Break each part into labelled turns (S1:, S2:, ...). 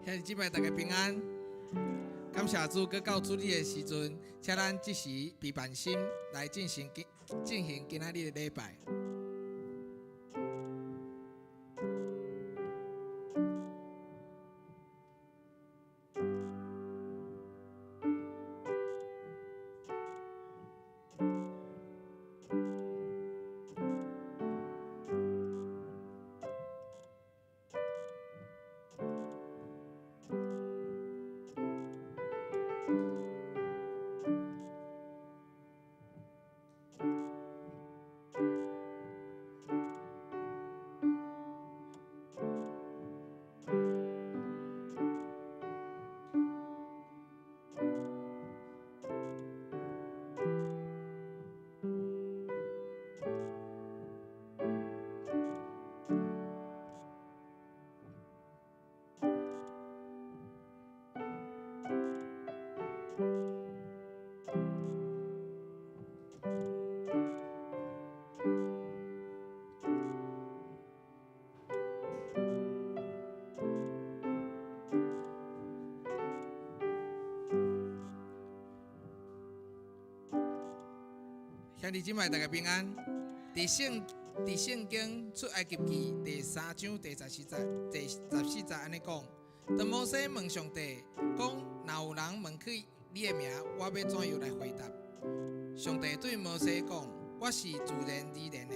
S1: 兄弟姊妹，大家平安。感謝主，閣到主日的時陣，請咱這時備辦心來進行今仔日的禮拜。兄弟姊妹，大家平安。佇聖經出埃及記第三章第十四節，第十四節按呢講：當摩西問上帝講，若有人問起你的名，我欲怎樣來回答？上帝對摩西講：我是自然而然的。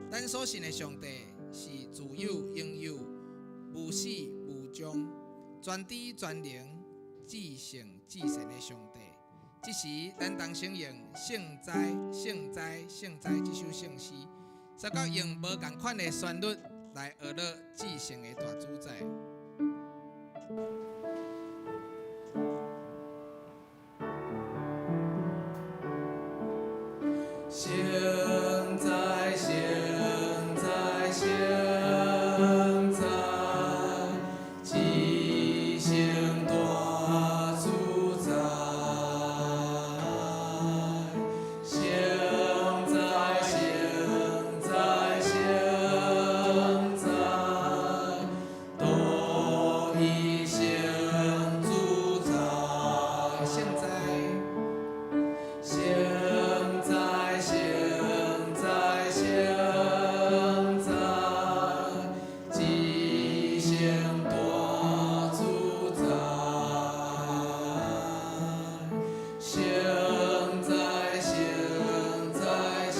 S1: 咱所信的上帝是自有永有、無始無終、全知全能、至聖至善的上帝。這時，咱同聲用聖哉、聖哉、聖哉這首聖詩，煞閣用無仝款的旋律來學樂至聖的大主宰。聖哉，聖哉，聖哉，至聖大主宰。聖哉，聖哉，聖哉，獨一聖主宰。聖哉，聖哉，聖哉，聖哉，至聖大主宰。聖哉，聖哉，聖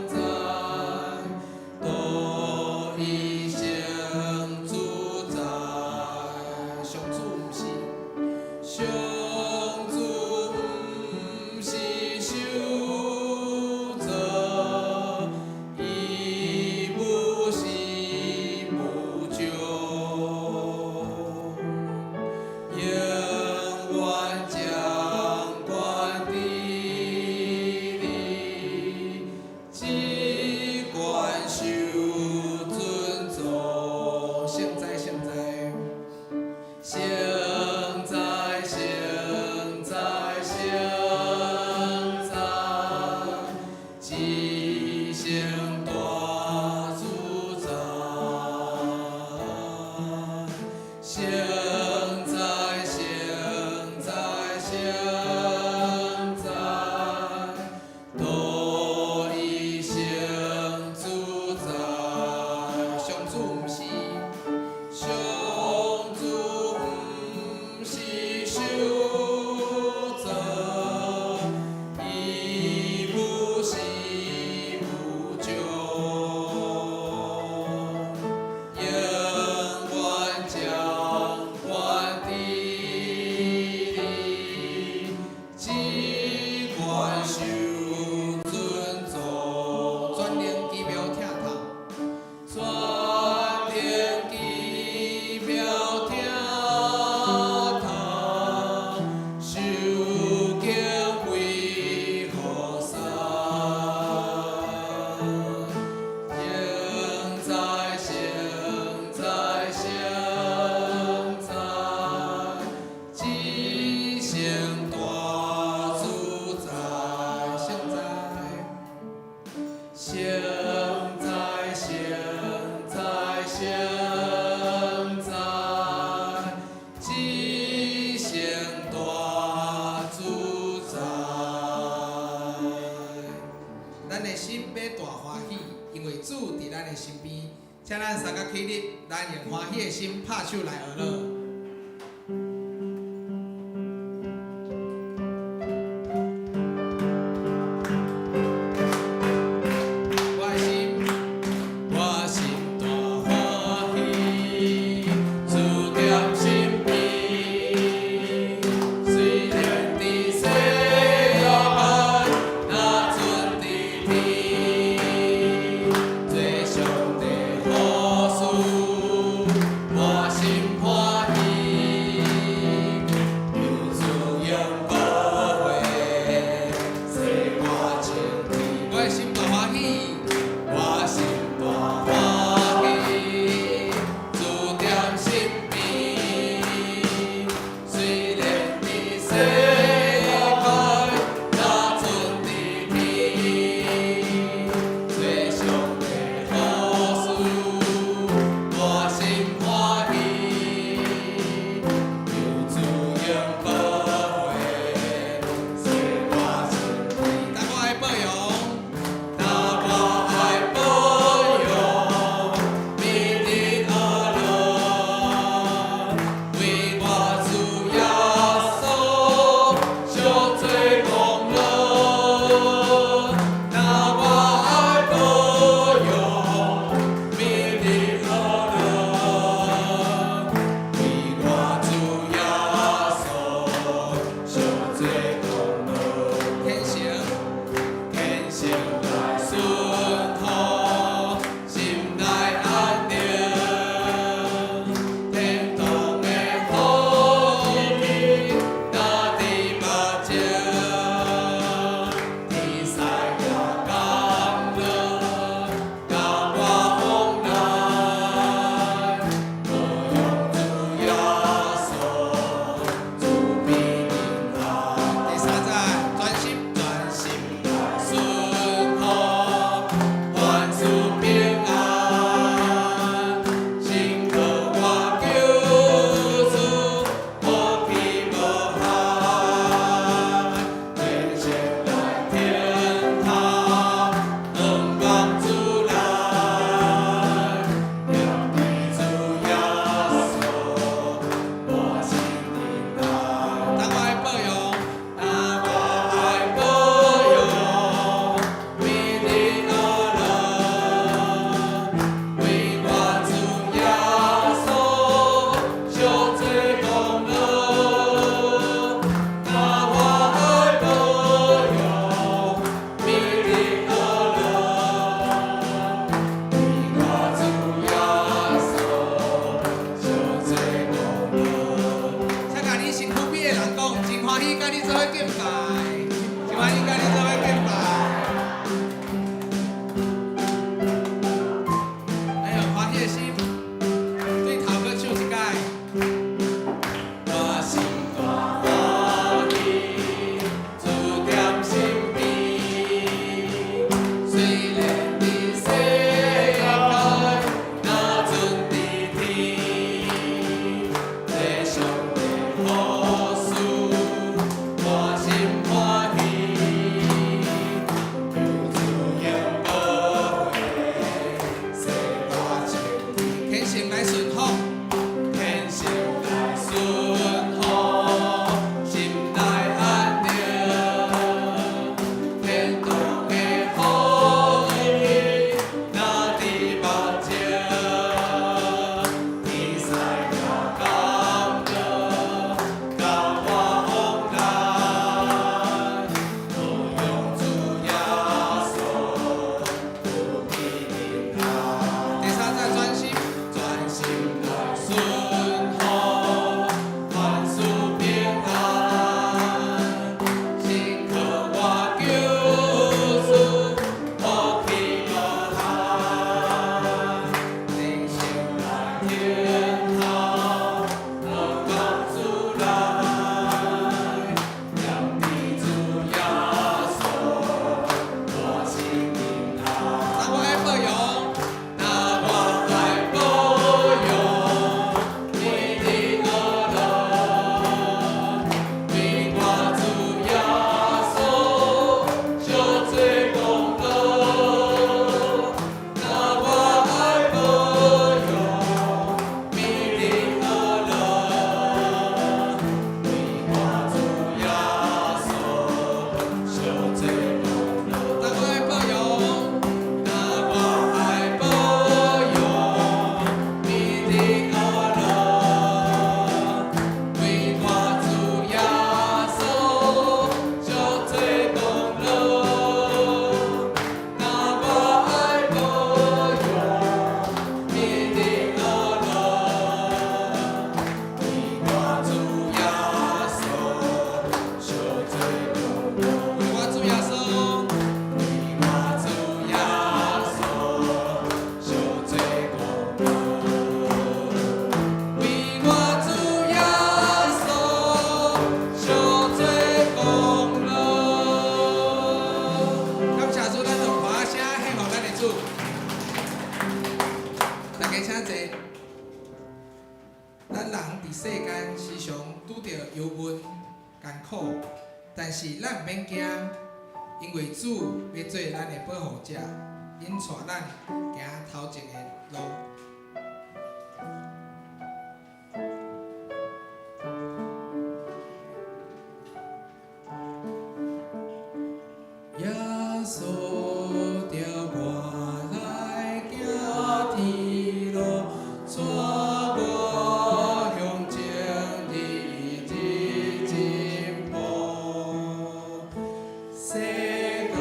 S1: 哉，獨一聖主宰。上主毋是，上主毋是受造，伊無始無終，永遠掌權治理，只管受尊崇。聖哉，聖哉，聖哉，聖哉，聖哉，至聖大主宰。聖哉，聖哉，聖哉，獨一聖主宰。上主毋是，上主毋是受造，伊無始無終，永遠掌權治理，只管受尊崇。全能奇妙疼痛，全能奇妙疼痛，受敬畏雨傘。聖哉，聖哉，聖哉，至聖大主宰。聖哉，聖哉，聖哉，聖哉，至聖大主宰。咱的心欲大歡喜，因為主佇咱的身邊。請咱三個起立，咱用歡喜的心拍手來學樂。我的心，我心大歡喜，主踮身邊。雖然佇世界，若陣佇天，做上帝好事，我心歡喜。伙敬拜，真歡喜佮恁做伙敬拜。咱用歡喜的心，對頭閣唱一擺。我心大歡喜，主踮身邊，雖然佇世界，若陣佇天，這上帝好事，我心歡喜，求主用寶血，洗我清虔誠來順服，虔誠來順服，心內安定，天堂的福音，若佇目前，天使也感樂，共我往來，榮耀主耶穌，有美恩。第三節專心，專心來順服，凡事平安，信靠我救主，福氣無限，人生來聽候，無講主來，念佇主耶穌，我心平安。那我愛保養，那我愛保養，美麗樂樂，為我主耶穌，小做功勞。那我愛保養，美麗樂樂，為我主耶穌，小做功勞。那我愛保養，那我愛保養，美麗樂樂，為我主耶穌，小做功勞。那我愛保養，美麗樂樂，為我主耶穌，小做功勞。為我主耶穌，為我主耶穌，小做功勞。為我主耶穌，小做功勞。感謝主，咱用歡聲獻予咱的主。大家請坐。咱人佇世間時常拄著憂悶、艱苦，但是咱毋免驚，因為主欲做咱的保護者，引帶咱行頭前的路。耶穌帶我來行天路，帶我向前日日進步。世間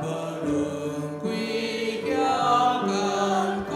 S1: 無論幾險艱苦，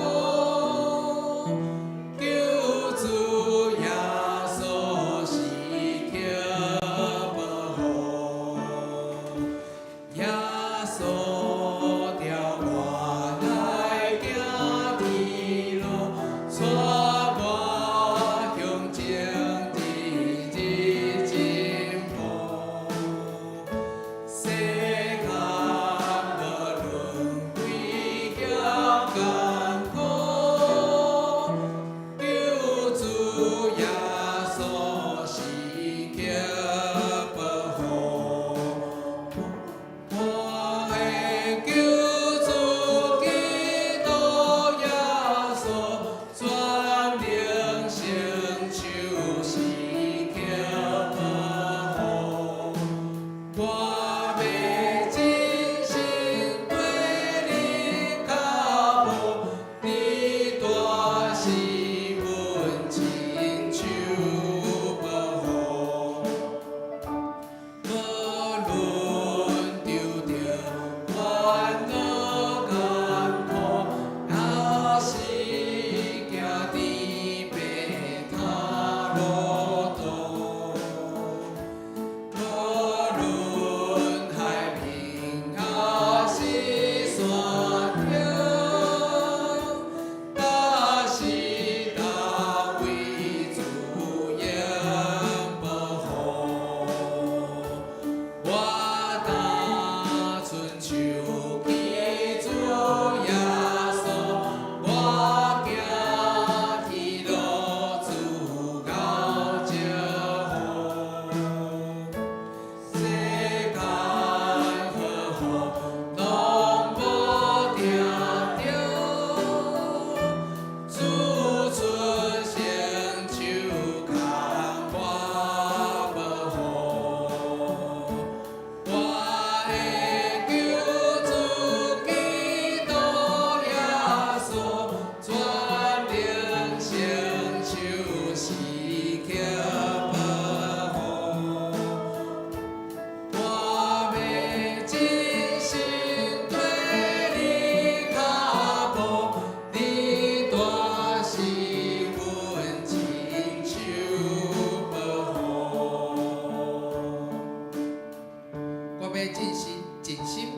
S1: 欲盡心盡心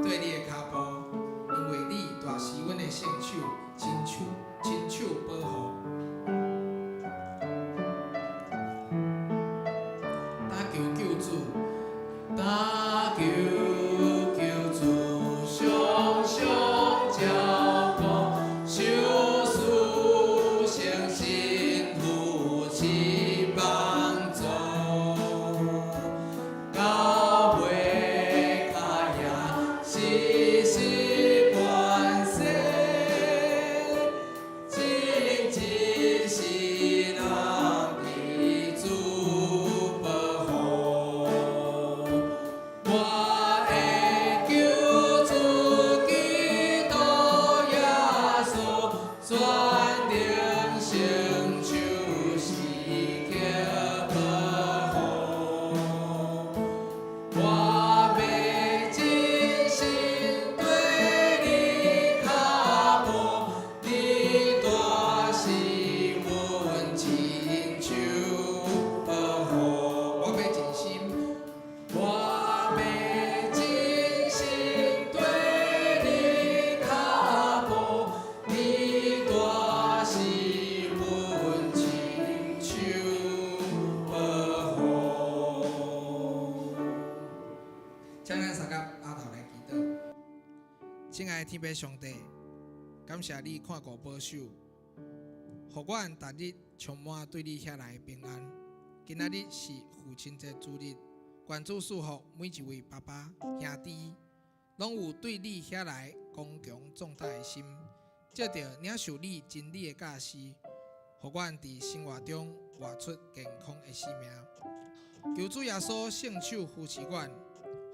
S1: 綴你的跤步，因為你大是阮的聖手，親手親手保護。礁求救主，礁求救主，常常照顧，受賜聖神扶持幫助，到尾跤也時時關心，盡一世人佇主保護。我的救主基督耶穌，全能聖手時刻保護。我欲盡心綴你跤步，你大是阮親手保護。我欲盡心，我欲盡心綴你跤步，你大是阮親手保護。請咱三甲阿頭來祈禱。親愛的天父上帝，感謝你看顧保守，予阮逐日充滿對你遐來的平安。今仔日是父親節主日，願主賜福每一位爸爸兄弟，攏有對你遐來剛強壯膽的心，藉著領受你真理的教示，予阮佇生活中活出健康的生命。求主耶穌聖手扶持阮，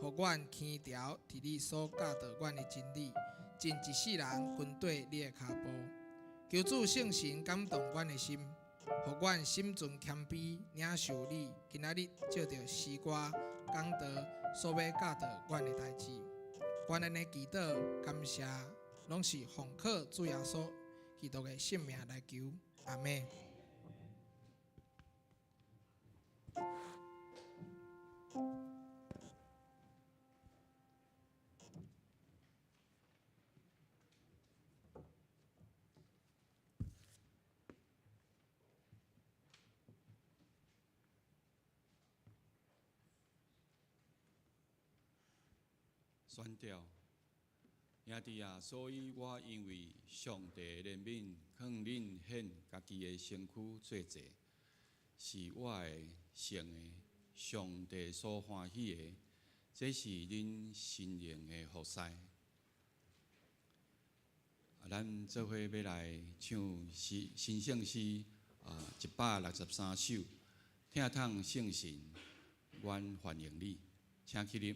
S1: 予阮輕牢佇你所教導阮的真理，盡一世人跟綴你的跤步。求主聖神感動阮的心，予阮心存謙卑，領受你今仔日藉著詩歌講道所欲教導阮的代誌。阮按呢祈禱感謝，攏是奉靠主耶穌基督的聖名來求，阿們。
S2: 宣調，兄弟啊，所以我因為上帝的憐憫，勸恁獻家己的身軀做祭，是活的、聖的，上帝所歡喜的，這是恁心靈的服侍。啊，咱做伙欲來唱詩新聖詩啊，163首，疼痛聖神，阮歡迎你，請起立。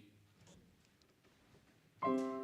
S3: Yeah.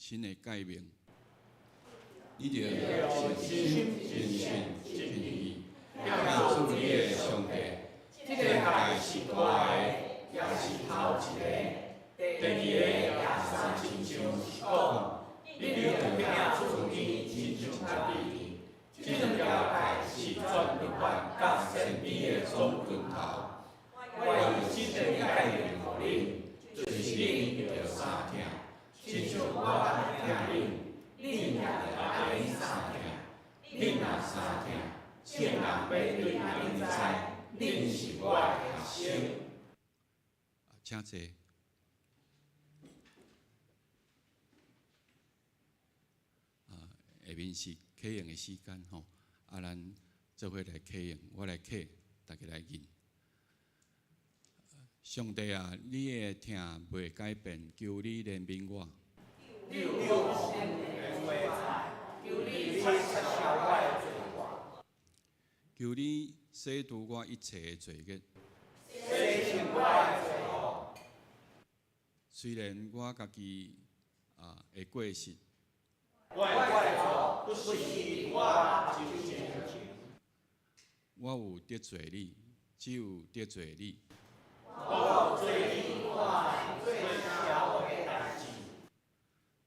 S2: 新的誡命。你著盡心、盡性、盡意，疼主你的上帝。
S3: 這個誡是大的，也是頭一个。第二个也相親像是講，你著疼主你親像家己。這兩條誡是全律法佮先知的總拳頭。我用這個誡命予恁，就是恁著相疼，親像我疼恁，恁也著按呢相疼。恁若相疼，眾人欲對恁知，恁是我的學生。
S2: 請坐。啊，下面是啟用的時間吼，啊，咱做伙來啟用，我來啟，大家來認。上帝啊，你的疼袂改變，求你憐憫我。
S3: 你有講的話，求你擦消我的罪過。
S2: 求你洗除我一切的罪孽。
S3: 洗淨我的罪惡。
S2: 雖然我家己啊會過失，
S3: 我的錯不是佇我目睭前。
S2: 我有得罪你，只有得罪你。
S3: 我有做你看最邪惡的代誌。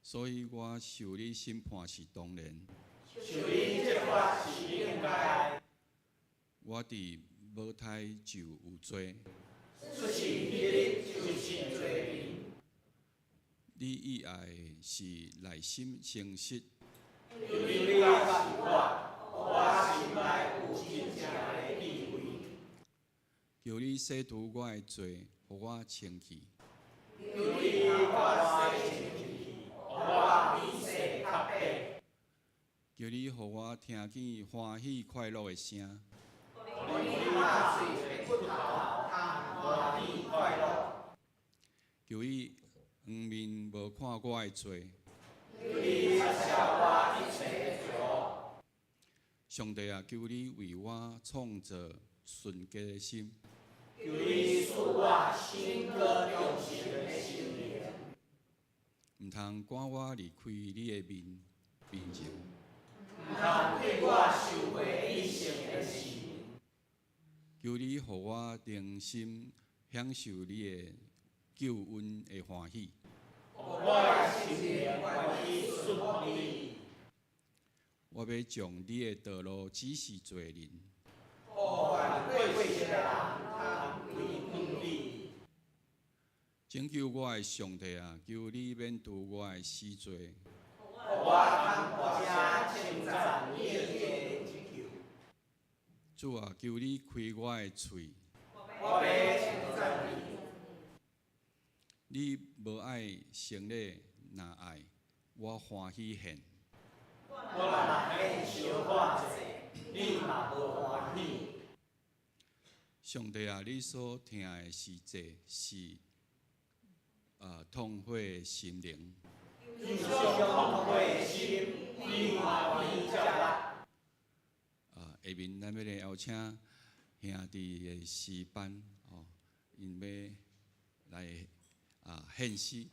S2: 所以我受你審判是當然。
S3: 受你責罰是應該。
S2: 我佇母胎就有罪。
S3: 出世彼日就是罪人。
S2: 你意愛的是內心誠實。
S3: 求你教示我，予我心內有真正的智慧。
S2: 求你洗除我的罪，予我清氣。
S3: 求你予我洗清氣，予我比雪較白。
S2: 求你予我聽見歡喜快樂的聲。
S3: 予你拍碎的骨頭，通歡喜快樂。
S2: 求你掩面無看我的罪。
S3: 求你擦消我一切的罪惡。
S2: 上帝啊，求你為我創造純潔的心。
S3: 求你賜我新閣忠誠的心靈。
S2: 毋通趕我離開你的面前。
S3: 毋通對我受過得勝的事。
S2: 求你予我重新享受你的救恩的歡喜。
S3: 予我的心靈願意順服你。
S2: 我欲將你的道路指示罪人。
S3: 予犯過失的人通歸轉你。
S2: 拯救我的上帝啊，求你免除我的死罪。
S3: 予我通大聲稱讚你的拯救。
S2: 主啊，求你開我的喙。
S3: 我欲稱讚你。
S2: 你無愛牲禮，若愛，我歡喜獻。
S3: 我若獻燒火祭，你嘛無歡喜。
S2: 上帝啊，你所疼的是祭，是痛悔的心靈。
S3: 受傷痛悔的心，你歡喜接納。
S2: 下面咱欲來邀請兄弟的詩班哦，𪜶欲來獻詩。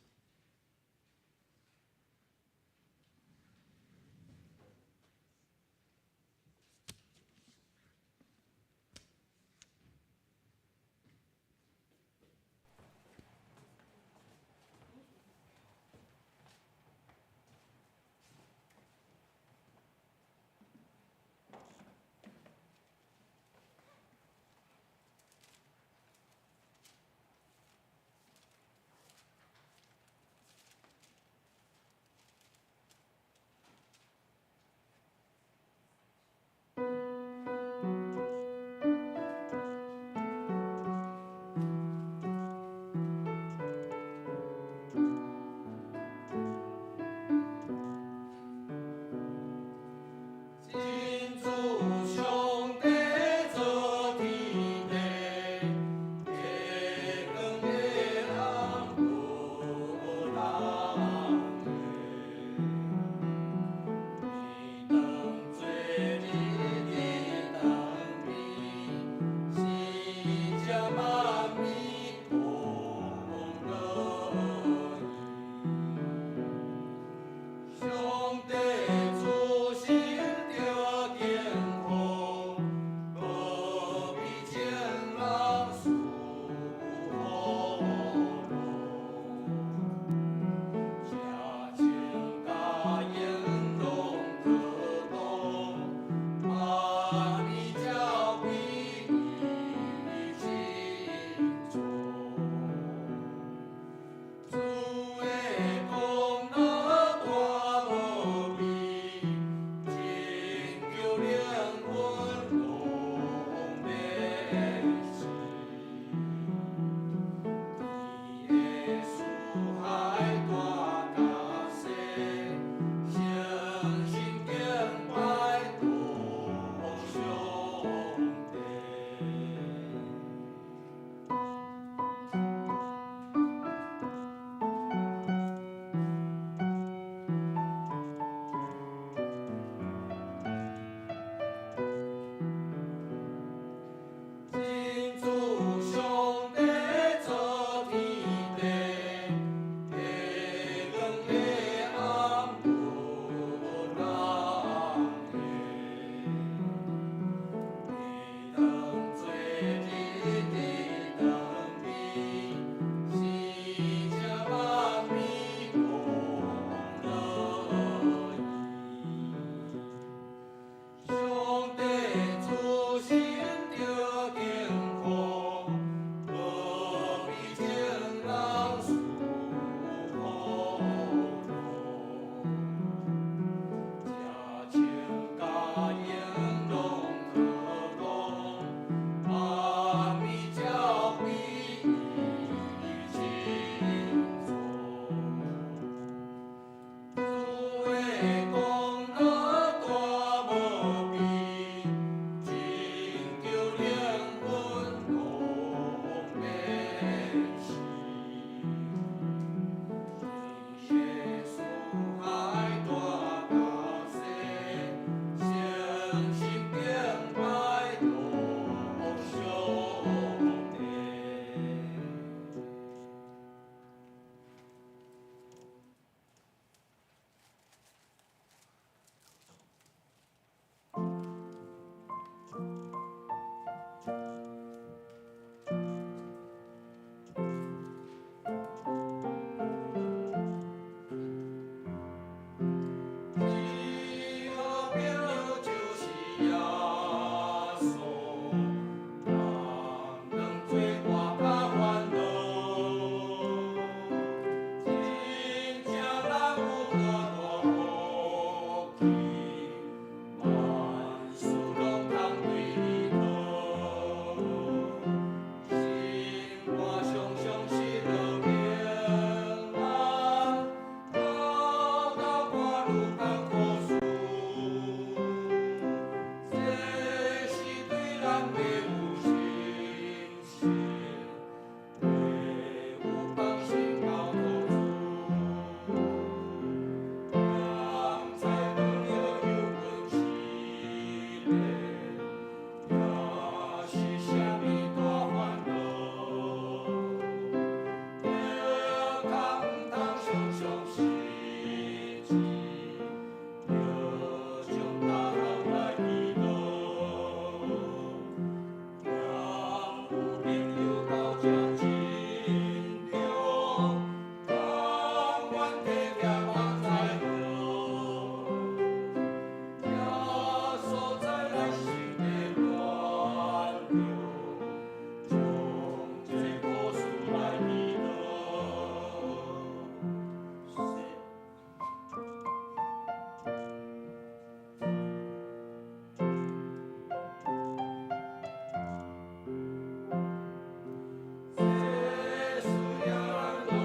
S3: 穌，咱當做活較歡樂。真正咱有多大福氣，萬事攏通對你討。心肝常常失落平安，到到看愈艱苦事。這是對咱的有信心，會有放心交託主。踮在當了有阮失禮，也是啥物大煩惱。著較毋通常常失志，著將逐項來祈禱。踮有朋友到這真中，甘願體貼放在好。耶穌在咱心的暖流，將這苦事來祈禱。這事了咱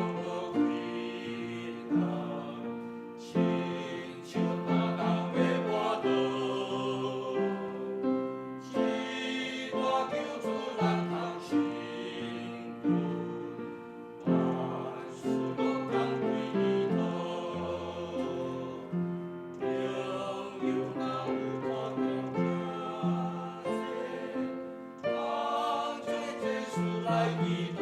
S3: 攏無困難，親像擔當欲跋倒，這大救主咱通信靠，萬事攏通對伊討。朋友若有看見這濟，當做這事來祈禱。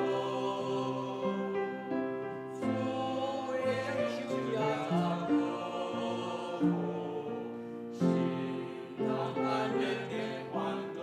S3: 主的手也怎呵護，心通安然的歡樂。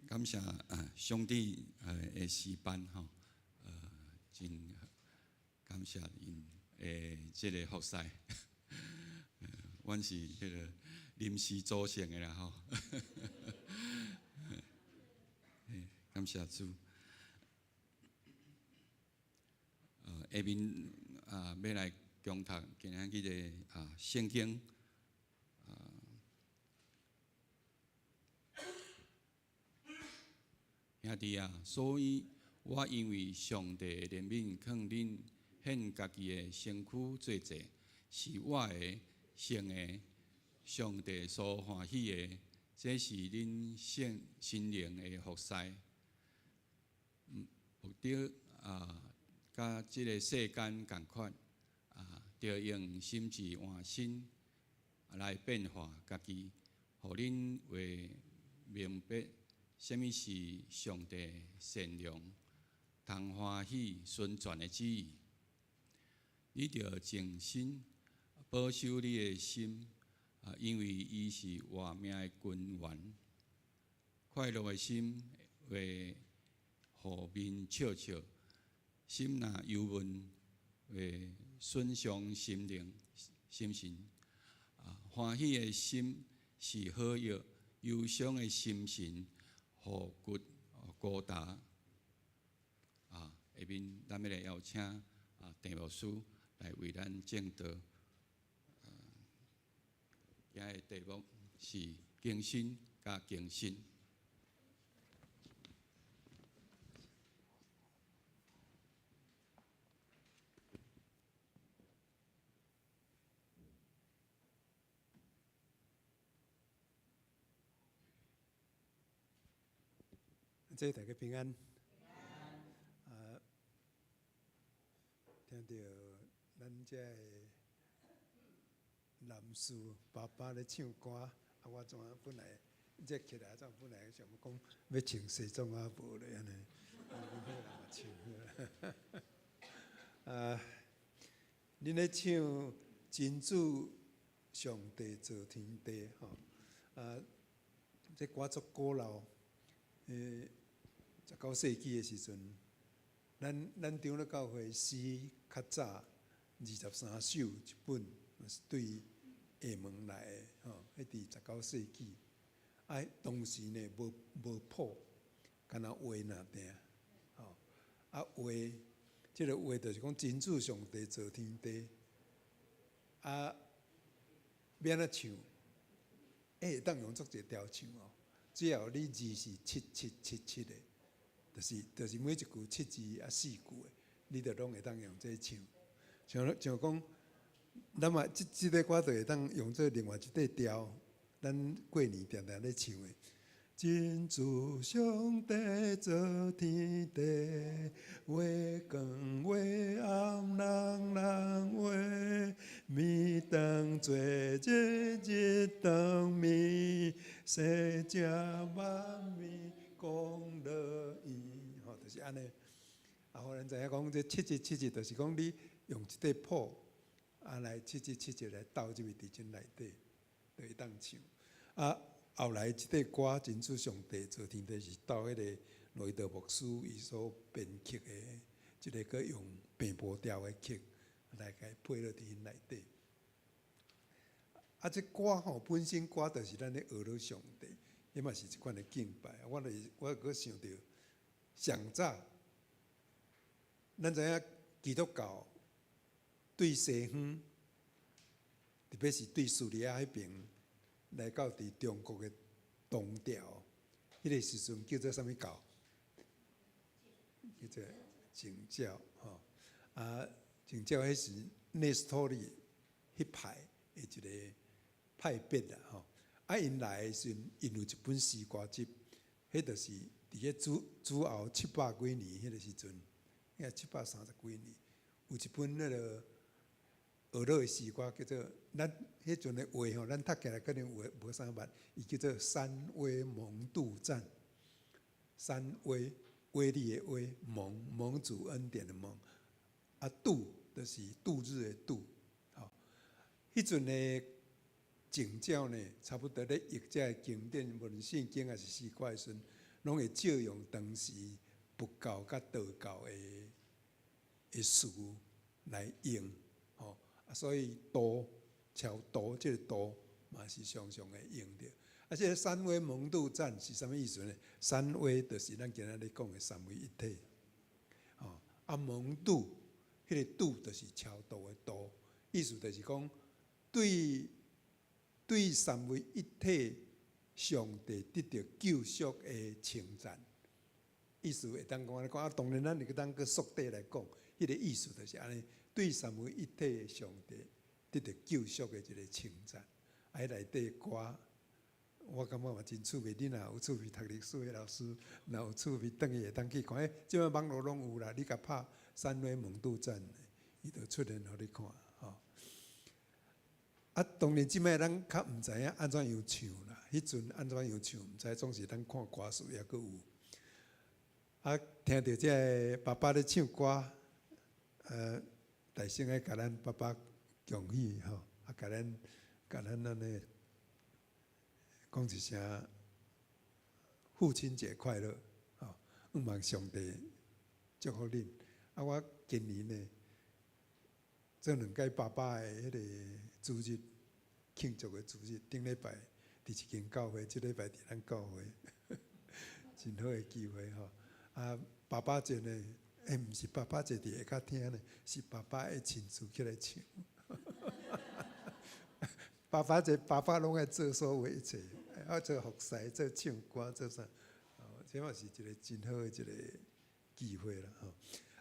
S2: 感謝啊，上帝的詩班吼，真感謝𪜶的這个服侍。阮是彼个臨時組成的啦吼。感謝主。下面啊，欲來恭讀今仔日的啊聖經。兄弟啊，所以我因為上帝的憐憫，勸恁獻家己的身軀做祭，是活的、聖的，上帝所歡喜的，這是恁聖心靈的服侍。毋著啊，佮這个世間仝款啊，著用心智換新來變化家己，予恁會明白啥物是上帝善良、通歡喜、純全的旨意。你著靜心，保守你的心，啊，因為伊是活命的根源。快樂的心會予面笑笑，心若憂悶會損傷心靈、心神。啊，歡喜的心是好藥，憂傷的心神予骨孤焦。啊，下面咱欲來邀請啊鄭牧師來為咱證道。今日題目是更新佮更新。
S4: 這大家平安。啊，聽著咱這个男士爸爸咧唱歌，啊，我怎本來熱起來，怎本來想講欲穿西裝啊，無咧按呢，好啦，穿。啊，恁咧唱真主上帝造天地吼，啊，這歌足古老，19世紀的時陣，咱長老教會詩較早23首一本，是對廈門來的吼，彼佇19世紀。啊，當時呢無譜，干焦畫爾定，吼，啊畫，這个畫就是講真主上帝造天地，啊，欲按怎唱？會當用足濟調唱哦，只要你字是七七七七的，就是每一句七字啊四句的，你就攏會當用這唱。像講，咱嘛這個歌就會當用做另外一塊調。咱過年定定咧唱的，真主上帝造天地，月光月暗人人話，暝當做日日當暝，生食萬物講樂園，吼，就是按呢。啊，予咱知影講，這七字七字，就是講你用這塊譜啊來七字七字來鬥入去佇這內底。就會當唱。啊，後來這塊歌《真主上帝造天地》是到彼个羅伊德牧師伊所編曲的，這个閣用平步調的曲來共伊配落佇彼內底。啊，這歌吼本身歌就是咱咧學了上帝，彼嘛是一款的敬拜。我就是我閣想著上早，咱知影基督教對西方，特別是對敘利亞彼爿來到佇中國的唐朝，彼个時陣叫做啥物教？叫做景教吼。啊，景教彼是內斯托利彼派的一个派別啦吼。啊，𪜶來的時陣，𪜶有一本詩歌集，彼就是佇彼主後七百幾年彼个時陣，應該730幾年，有一本彼个學樂的詩歌叫做咱彼陣的話吼，咱讀起來可能有無啥捌，伊叫做三威蒙度讚。三威，威力的威，蒙，蒙主恩典的蒙，啊度就是度日的度，吼。彼陣的景教呢，差不多咧譯這个經典，無論聖經抑是詩歌的時陣，攏會借用當時佛教佮道教的詞來用，吼。啊，所以度超度這个度嘛是常常會用著。啊，這个三威蒙度讚是啥物意思呢？三威就是咱今仔日講的三位一體，吼。啊，蒙度，彼个度就是超度的度，意思就是講對三位一體上帝得著救贖的稱讚。意思會當講按呢講啊，當然咱會當閣縮短來講，彼个意思就是按呢，對三位一體的上帝得著救贖的一个稱讚。啊，彼內底歌，我感覺嘛真趣味。你若有趣味讀歷史的老師，若有趣味，轉去會當去看。欸，這擺網路攏有啦，你共拍三威蒙度讚，伊就出現予你看，吼。啊，當然這擺咱較毋知影按怎樣唱啦。彼陣按怎樣唱毋知，總是咱看歌詞抑閣有。啊，聽著這个爸爸咧唱歌，大聲愛共咱爸爸恭喜吼，啊，共咱按呢講一聲父親節快樂，吼，向望上帝祝福恁。啊，我今年呢，做兩屆爸爸的彼個主日慶祝的主日，頂禮拜佇一間教會，這禮拜佇咱教會，真好的機會吼。啊，爸爸節呢，欸，毋是爸爸節佇下跤聽呢，是爸爸會親自起來唱。爸爸節，爸爸攏愛做所有一切，愛做服侍、做唱歌、做啥，哦，這嘛是一个真好的一个機會啦吼。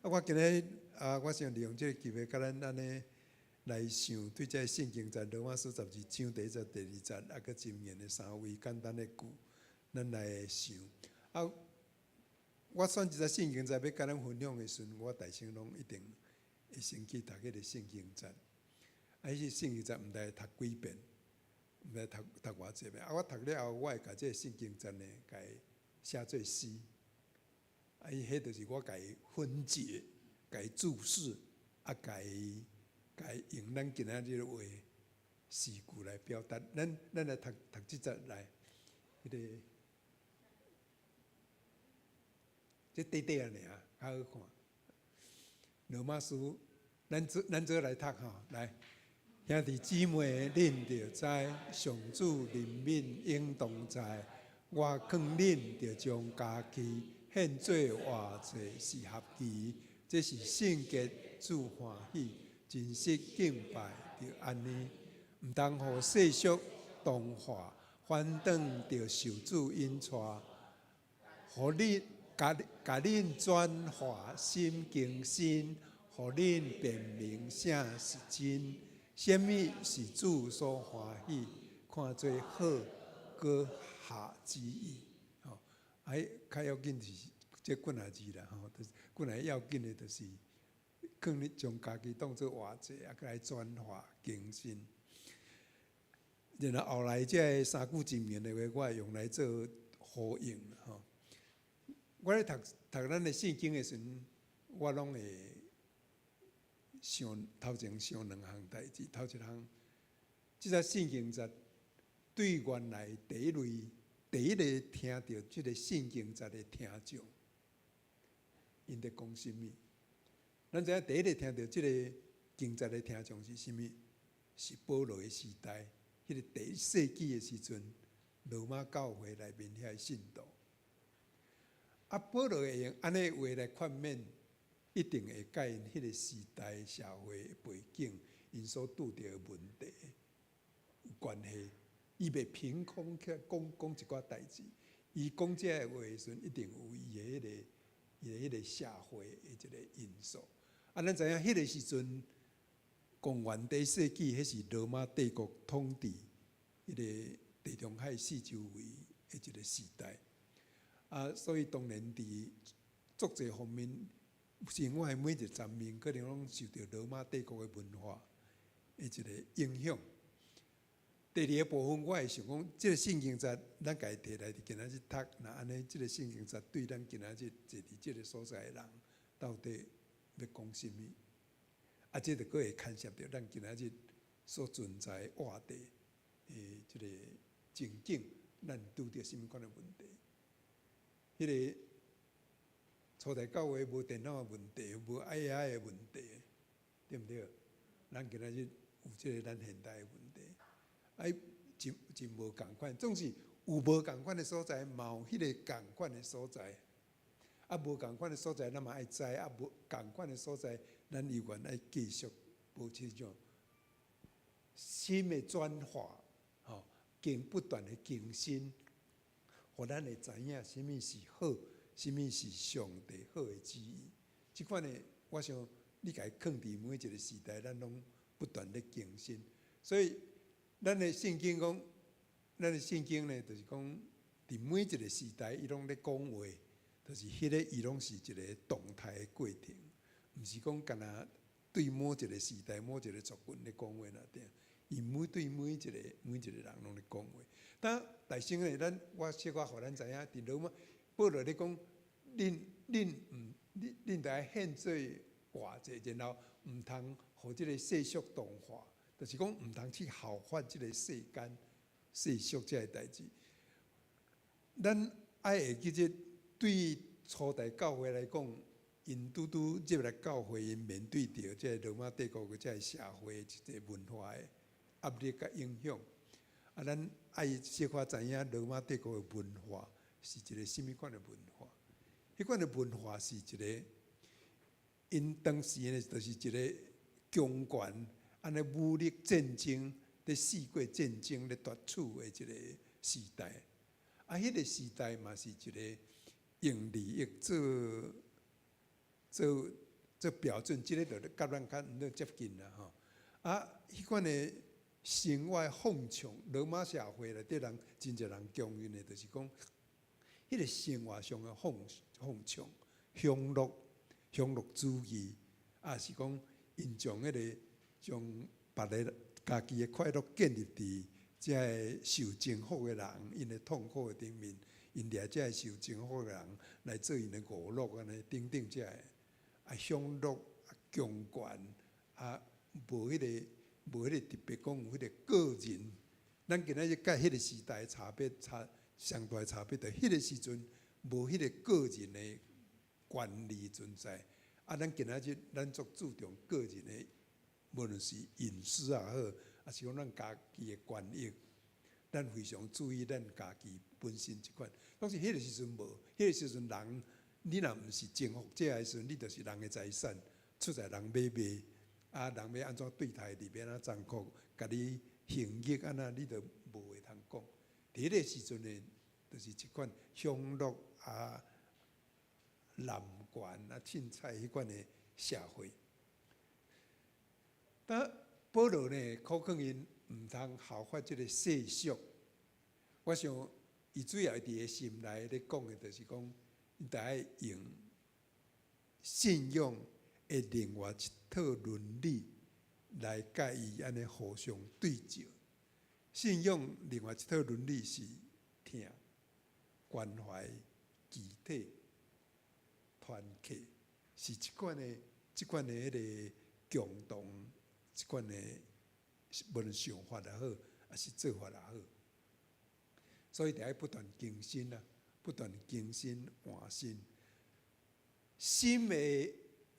S4: 啊，我今日啊，我想利用這个機會，共咱按呢來想對這个聖經節羅馬書12章第一節、第二節，啊，閣箴言的三位簡單的句，咱來想。啊，我選一節聖經節欲共咱分享的時陣，我大先攏一定會先去讀彼个聖經節。啊，彼個聖經節毋知讀幾遍，毋知讀讀偌濟遍。啊，我讀了後，我會共這个聖經節呢，共伊寫做詩。啊，伊彼就是我共伊分解、共伊注釋，啊，共伊共伊用咱今仔日的話詩句來表達。咱來讀讀這節來，彼个這短短仔爾，較好看。羅馬書，咱做來讀吼，來，兄弟姊妹，恁著知，上主憐憫永當在，我勸恁著將家己獻做活祭是合宜，這是聖潔主歡喜，真實敬拜著按呢，毋通予世俗同化，反轉著受主引帶，予恁共共恁轉化心更新，予恁辨明啥是真，啥物是主所歡喜，看做好，閣合旨意。吼，啊，較要緊是這幾若字啦，吼，就是幾若要緊的，就是勸你將家己當做活祭，啊，閣來轉化更新。然後後來這个三句箴言的話，我會用來做呼應吼。我咧讀讀咱的聖經的時陣，我攏會想頭前想兩項代誌。頭一項，這節聖經節對原來第一類第一個聽著這个聖經節的聽眾，𪜶佇講啥物？咱知影第一个聽著這个經節的聽眾是啥物？是保羅的時代，彼个第一世紀的時陣，羅馬教會內面遐个信徒。啊，保羅會用按呢話來勸勉，一定會佮𪜶彼个時代社會背景，𪜶所拄著的問題有關係。伊袂憑空去講講一寡代誌，伊講這个話的時陣，一定有伊的彼个伊的彼个社會的一个因素。啊，咱知影彼個時陣，公元第一世紀，彼是羅馬帝國統治彼个地中海四周圍的一個時代。啊，所以當然佇足濟方面，生活的每一個層面，可能攏受著羅馬帝國的文化的一個影響。第二个部分，我會想講，這个聖經節，咱共伊提來佇今仔日讀，若按呢，這个聖經節對咱今仔日坐佇這个所在的人，到底欲講啥物？啊，這就閣會牽涉著咱今仔日所存在的活地的這个情景，咱拄著啥物款的問題？彼个初代教會無電腦的問題，無 AI 的問題，對毋對？咱今仔日有這个咱現代的問題，哎，真真無仝款，總是有無仝款的所在，嘛有彼个仝款的所在。啊，無仝款的所在，咱嘛愛知；啊，無仝款的所在，咱猶原愛繼續保持這種新的轉化，吼，經不斷的更新，予咱會知影啥物是好，啥物是上帝好的旨意。這款的，我想你共伊囥佇每一个時代，咱攏不斷咧更新。所以，咱的聖經講，咱的聖經呢，就是講佇每一个時代，伊攏咧講話，就是彼个伊攏是一个動態的過程，毋是講干焦對某一个時代、某一个族群咧講話爾爾。伊每對每一个每一个人攏咧講話。但大先呢，咱我小可予咱知影，佇羅馬保羅咧講，恁恁毋恁恁著愛獻做活祭，然後毋通予這个世俗同化，就是講毋通去效法這个世間世俗這个代誌。咱愛會記得，對初代教會來講，𪜶拄拄入來教會，𪜶面對著這个羅馬帝國的這个社會一个文化的壓力佮影響。啊，咱愛小可知影羅馬帝國的文化是一个啥物款的文化？彼款的文化是一个，𪜶當時呢，就是一个強權，按呢武力戰爭，咧四國戰爭咧奪取的一个時代。啊，彼个時代嘛是一个用利益做做做標準，這个就佮咱較毋接近啦吼。啊，彼款的生活放暢，羅馬社會內底人真濟人強調的，就是講，彼个生活上的放放暢、享樂、享樂主義，抑是講𪜶將彼个將別个家己的快樂建立佇遮个受征服的人，𪜶的痛苦的顶面，𪜶掠遮个受征服的人來做𪜶的娛樂按呢，等等遮个啊享樂啊強權啊，無彼個特別講有彼個個人。咱今仔日佮彼個時代差別差上大差別，就彼個時陣無彼個個人的權利存在。啊，咱今仔日咱足注重個人的，無論是隱私也好，抑是講咱家己的權益，咱非常注意咱家己本身這款。當時彼個時陣無，彼個時陣人，你若毋是征服者的時陣，你就是人的財產，出在人欲賣，啊，人欲按怎對待你，欲按怎殘酷，共你刑役按怎，你都無話通講。佇彼個時陣呢，就是這款享樂啊、濫權啊、凊彩彼款的社會。但保羅呢，苦勸𪜶毋通效法這個世俗。我想，伊主要佇伊心內咧講的，就是講，𪜶著愛用信仰的另外一套倫理來佮伊按呢互相對照。信仰另外一套倫理是疼、關懷、肢體、團契，是這款的彼個共同，這款的無論想法也好，抑是做法也好。所以著愛不斷更新啊，不斷更新換新。心的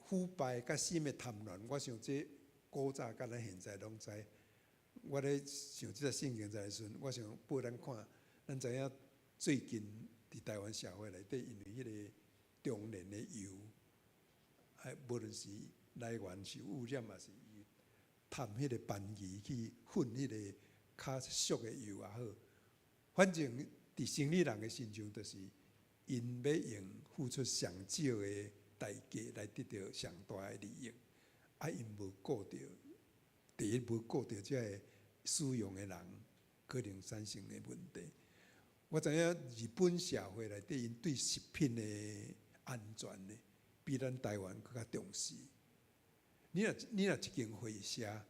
S4: 腐敗佮心的貪婪，我想這古早佮咱現在攏知。我咧想這節聖經在的時陣，我想報咱看，咱知影最近佇台灣社會內底，因為彼個中煉的油，啊，無論是來源是污染，抑是伊歃彼個番魚去混彼個較俗的油也好，反正佇生理人的身上，就是𪜶欲用付出上少的代價來得著上大的利益，啊，𪜶無顧著，第一無顧著這个使用的人可能產生的問題。我知影日本社會內底，𪜶對食品的安全呢，比咱台灣閣較重視。你若一間會社，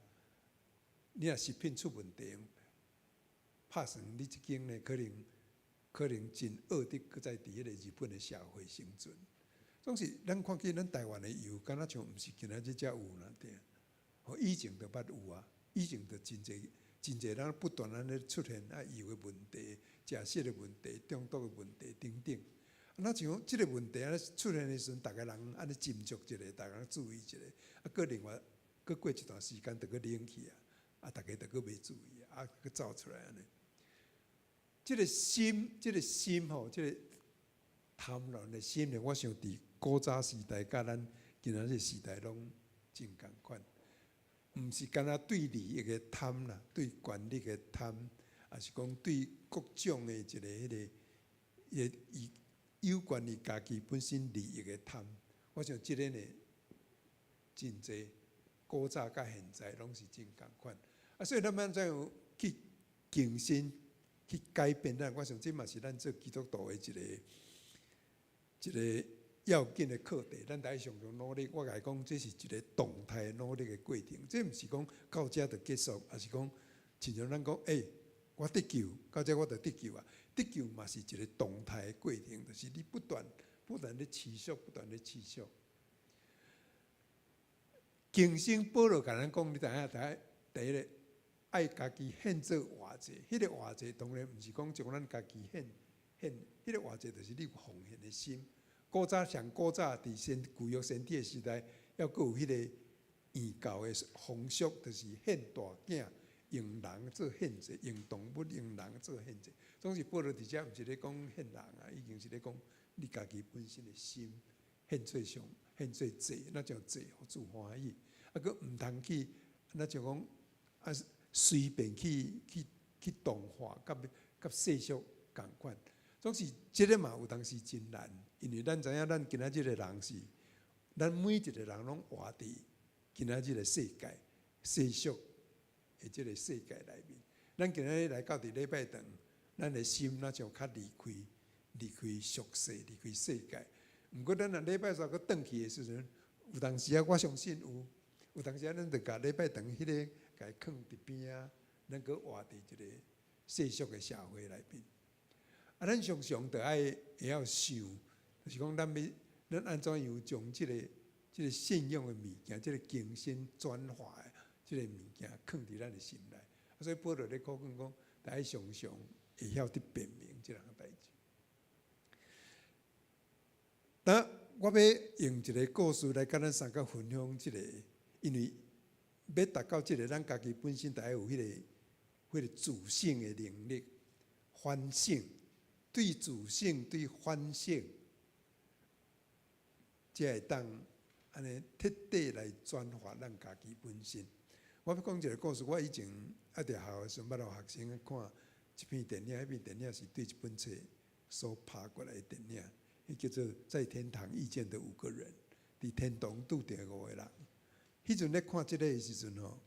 S4: 你若食品出問題，拍算你這間呢，可能真惡得閣再佇彼個日本的社會生存。總是咱看見咱台灣的油，敢若像毋是今仔日才有啦，對。吼，以前就捌有啊，以前就真濟真濟人不斷按呢出現啊油的問題、食食的問題、中毒的問題等等。若像這個問題按呢出現的時陣，逐个人按呢斟酌一下，逐个人注意一下，啊，閣另外閣過一段時間，就閣冷去啊，啊，逐家就閣袂注意啊，閣走出來按呢。這個心吼，這個貪婪的心呢，我想佇古早時代佮咱今仔日時代攏真仝款，毋是干焦對利益的貪啦，對權力的貪，抑是講對各種的一个彼个，伊有關於家己本身利益的貪。我想這个呢，真濟古早佮現在攏是真仝款。啊，所以咱欲怎樣去更新、去改變咱？我想這嘛是咱做基督徒的一個要緊的課題。咱著愛常常努力。我共伊講，這是一個動態努力的過程。這毋是講到遮就結束，抑是講親像咱講，欸，我得救，到遮我就得救啊！得救嘛是一個動態的過程，就是你不斷不斷咧持續，不斷咧持續。更新保羅共咱講，你知影？第一个愛家己獻做活祭，彼個活祭當然毋是講將咱家己獻獻，彼個活祭就是你有奉獻的心。古早上古早佇先舊約先知的時代，猶閣有彼個異教的風俗，就是獻大囝，用人做獻祭，用動物、用人做獻祭。總是保羅佇遮毋是咧講獻人啊，已經是咧講你家己本身的心獻做上獻做祭，若像祭予主歡喜。啊，閣毋通去，若像講啊隨便去同化，佮世俗仝款。總是這个嘛有當時真難，因為咱知影咱今仔日的人是，咱每一個人攏活佇今仔日的世界世俗的這个世界內面。咱今仔日來到佇禮拜堂，咱的心若像較離開俗世，離開世界。毋過咱若禮拜三閣轉去的時陣，有當時啊，我相信有當時啊，咱就共禮拜堂彼个共伊囥佇邊仔，咱閣活佇一個世俗的社會內面。啊，咱常常著愛會曉想，就是講咱欲咱按怎樣將這個信仰的物件，這個更新轉化的這個物件，囥佇咱的心內。所以保羅咧苦勸講，著愛常常會曉得辨明這項代誌。當我欲用一個故事來佮咱三個分享這個，因為欲達到這個，咱家己本身著愛有彼個自省的能力，反省，對自省，對反省，才會當按呢徹底來轉化咱家己本身。我欲講一個故事，我以前猶佇學校的時陣，捌予學生看一片電影，彼片電影是對一本冊所拍過來的電影，彼叫做《在天堂遇見的五個人》，佇天堂拄著五個人。彼陣咧看這個的時陣吼，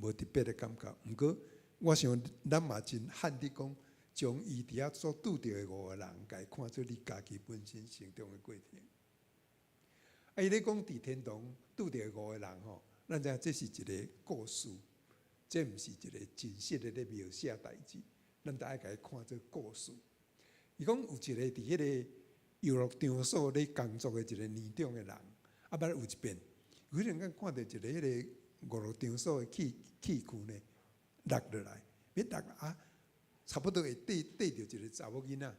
S4: 無特別的感覺。毋過，我想咱嘛真罕得講，將伊佇遐所拄著的五個人，共伊看做你家己本身成長的過程。啊，伊咧講佇天堂拄著五個人吼，咱知影這是一個故事，這毋是一個真實的咧描寫代誌，咱著愛共伊看做故事。伊講有一個佇彼個遊樂場所咧工作的一個年長的人，啊，捌有一遍，忽然間看著一個彼個娛樂場所的器具呢落落來，欲落啊，差不多會綴綴著一個查某囡仔，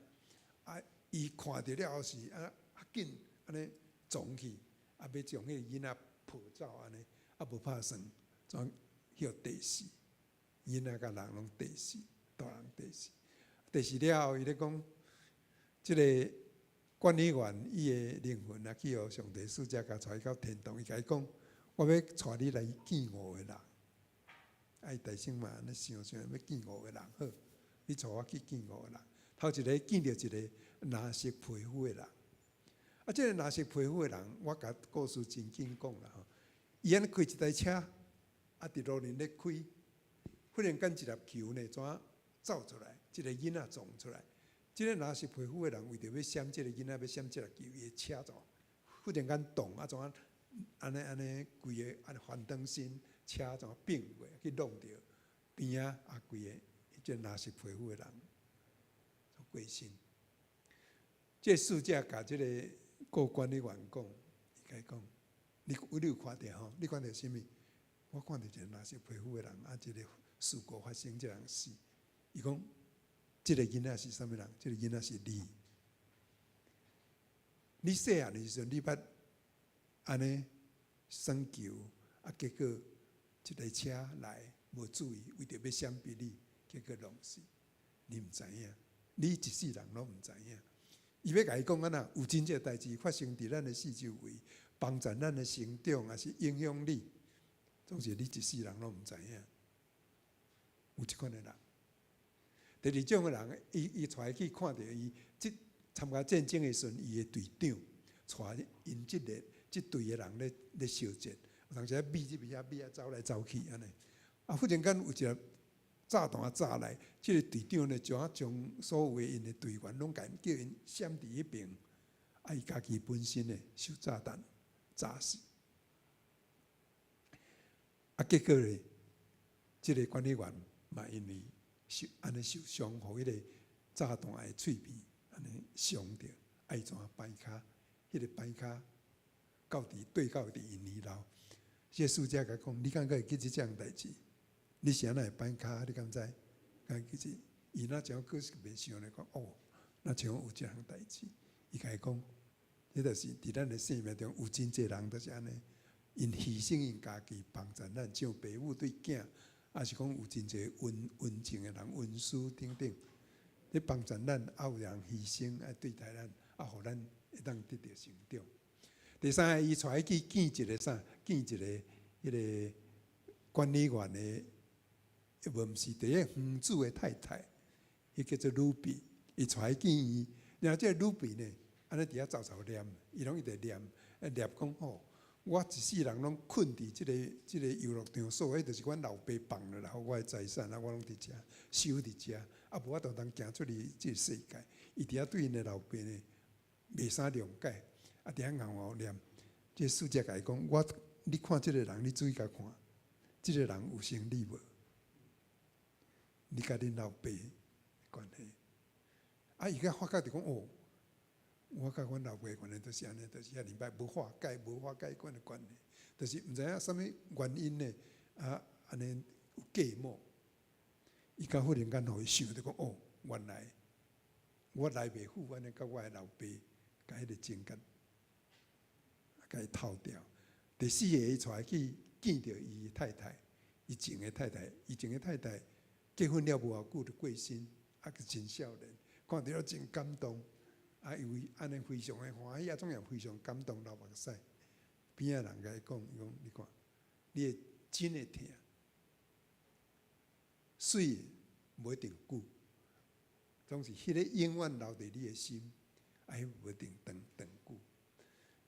S4: 啊，伊看著了後是啊，較緊按呢撞去，啊，欲將彼個囡仔抱走按呢，啊，無拍算，怎予綴死，囡仔佮人攏綴死，大人綴死，綴死了後，伊咧講，這个管理員伊的靈魂啊，去予上帝使者共帶去到天堂，伊共伊講：我欲帶你來見五個人。啊，伊大聲嘛按呢想想，欲見五個人好，你帶我去見五個人。頭一个見著一个藍色皮膚的人。啊，這个藍色皮膚的人，我共故事真緊講啦吼。伊按呢開一台車，啊，佇路面咧開，忽然間一粒球呢，怎走出來？一個囡仔撞出來。這个藍色皮膚的人為著欲閃這个囡仔，欲閃這粒球，伊的車怎忽然間動啊，怎按呢按呢規个按呢翻轉身，車怎變過去挵著邊仔啊，規个這個藍色皮膚的人就過身。這个使者共這个顧管理員講，伊共伊講，你有看著吼？你看著啥物？我看著一个藍色皮膚的人，啊，這个事故發生，這人死。伊講，這个囡仔是啥物人？這个囡仔是你。你細漢的時陣，你捌按呢耍球，啊，結果一台車來無注意，為著欲閃避你，結果弄死。你毋知影，你一世人攏毋知影。伊欲共伊講按怎？有真濟代誌發生佇咱的四周圍，幫助咱的成長，抑是影響你，總是你一世人攏毋知影。有這款的人。第二種的人，伊帶伊去看著伊，這參加戰爭的時陣，伊的隊長帶𪜶這隊的人咧相戰，有當時啊覕這邊遐覕啊走來走去按呢。啊，忽然間有一粒炸彈炸來，這个隊長呢，就啊將所有的𪜶的隊員攏共叫𪜶閃佇彼爿，啊，伊家己本身呢受炸彈炸死。啊，結果呢，這个管理員嘛因為受按呢受傷，予彼个炸彈的碎片按呢傷著，啊，伊怎掰跤？彼个掰跤到佇對到佇𪜶耳流。這个使者共伊講：你敢閣會記這項代誌？你是按怎會掰跤？你敢知？敢記這？伊若像閣是袂想咧講哦，若像有這項代誌。伊共伊講，彼就是佇咱的生命中有真濟人都是按呢，𪜶犧牲𪜶家己幫助咱，像爸母對囝，抑是講有真濟溫溫情的人、恩師等等，咧幫助咱，啊有人犧牲愛對待咱，啊，予咱會當得著成長。第三个，伊帶伊去見一个啥？見一个彼个管理員的，無毋是佇咧園主的太太，彼叫做魯比，伊帶伊見伊，然後這個魯比呢，按呢佇遐走走念，伊攏一直念，念講吼，我一世人攏睏佇這个遊樂場所，彼就是阮老爸放落來，予我的財產，啊，我攏佇遮守佇遮，啊，無法度通行出去這个世界。伊佇遐對𪜶的老爸呢，袂啥諒解，啊，佇遐𠢕𠢕念。這个使者共伊講，我，你看這个人，你注意共看，這个人有像你無？你佮恁老爸關係。啊，伊才發覺就講哦，我佮阮老爸原來都是按呢，就是遐爾歹，無化解、無化解款的關係，就是毋知影啥物原因呢？啊，按呢有隔膜。伊才忽然間予伊想著講哦，原來我來袂赴按呢，佮我的老爸共彼个情結，共伊透掉。第四个，伊帶去見著伊太太，伊前的太太，伊前的太太結婚了無偌久就過身，啊，閣真少年，看著了真感動。啊，因為按呢非常的歡喜，啊，總也非常感動流目屎。邊仔人共伊講，伊講你看，你會真會疼，媠的無一定久，總是彼个永遠留佇你的心，啊，彼無一定長長久。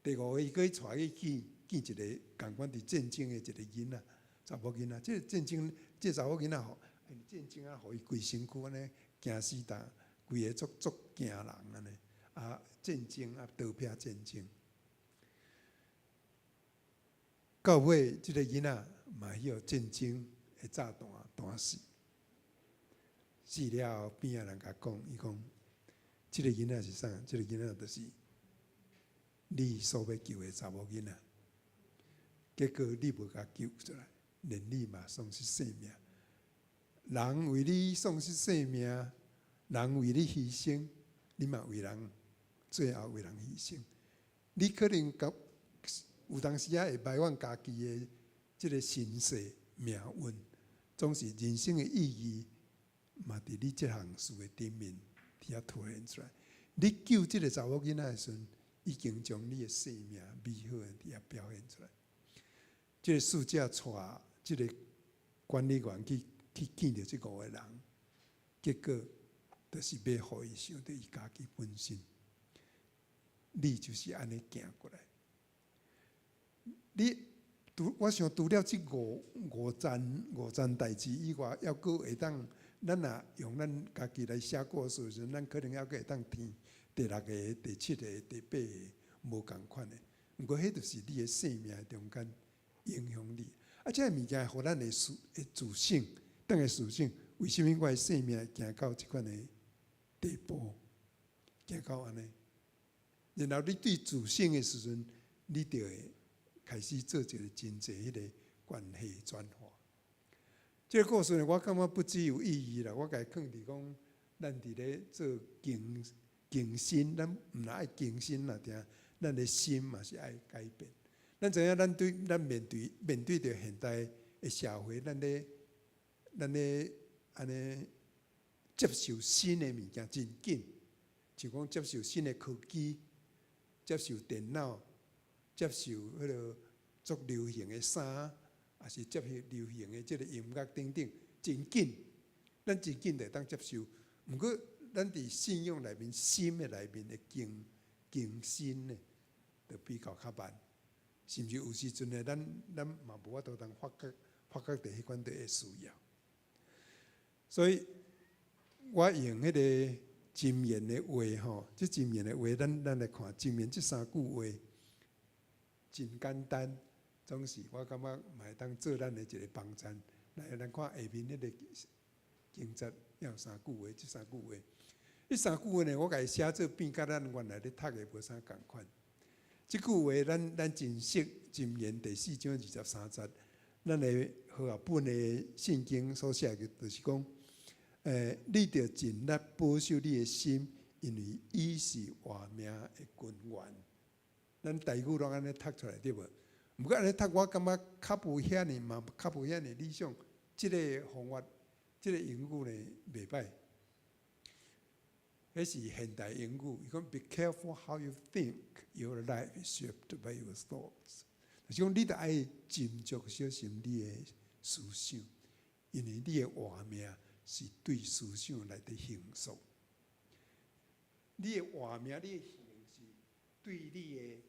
S4: 第五个，伊閣帶去見見一个仝款佇戰爭的一个囡仔，查某囡仔。這個戰爭，這個查某囡仔吼，因為戰爭啊，予伊規身軀按呢驚死膽，規个足足驚人按呢。啊，戰爭啊，刀片戰爭。到尾，這個囡仔嘛予戰爭的炸彈彈死。死了後，邊仔人共講，伊講，這個囡仔是啥？這個囡仔就是你所欲救的查某囡仔。結果你無共救出來，連你嘛喪失性命。人為你喪失性命，人為你犧牲，你嘛為人最後為人犧牲。你可能佮有當時仔會埋怨家己的這個身世命運，總是人生的意義嘛，佇你這項事的頂面佇遐凸顯出來。你救這個查某囡仔的時陣，已經將你的生命美好的佇遐表現出來。這個使者帶這個管理員去去見著這五個人，結果就是欲予伊想著伊家己本身。你就是按呢行過來。你除我想除了這五五層五層代誌以外，猶閣會當，咱若用咱家己來寫故事時陣，咱可能猶閣會當添第六个、第七个、第八个無仝款的。毋過彼就是你的生命中間影響你。啊，這个物件予咱的思的自省，轉來思省，為啥物我的生命會行到這款的地步？行到按呢？然後你對自省的時陣，你就會開始做一個真濟彼個關係轉化。這個故事呢，我感覺不只有意義啦，我共伊囥佇講，咱佇咧做更更新，咱毋若愛更新啦，定咱的心嘛是愛改變。咱知影，咱對咱面對面對著現代的社會，咱咧咱咧按呢接受新的物件真緊，像講接受新的科技，接受電腦，接受彼个足流行的衫，抑是接受流行的這个音樂等等，真緊，咱真緊就會當接受。毋過，咱佇信仰內面、心的內面的更更新呢，就比較較慢。甚至有時陣呢，咱咱嘛無法度通發覺發覺著彼款的會需要。所以，我用彼个箴言的話吼，這箴言的話，咱咱來看箴言這三句話，真簡單，總是我感覺嘛會當做咱的一個幫贊。來，咱看下面彼個經節有三句話，這三句話，這三句話呢，我共伊寫做變佮咱原來咧讀的無啥仝款。這句話咱咱真熟，箴言第四章二十三節，咱的和合本的聖經所寫的，就是講，你著盡力保守你的心，因為伊是活命的根源。咱台語攏按呢讀出來對無？毋過按呢讀，我感覺較無遐爾嘛，較無遐爾理想。這个方法，這个英語呢袂歹。彼是現代英語，伊講 Be careful how you think, your life is shaped by your thoughts。就是講你著愛斟酌小心你的思想，因為你的活命是對思想來佇形塑。你的活命，你的形是對你的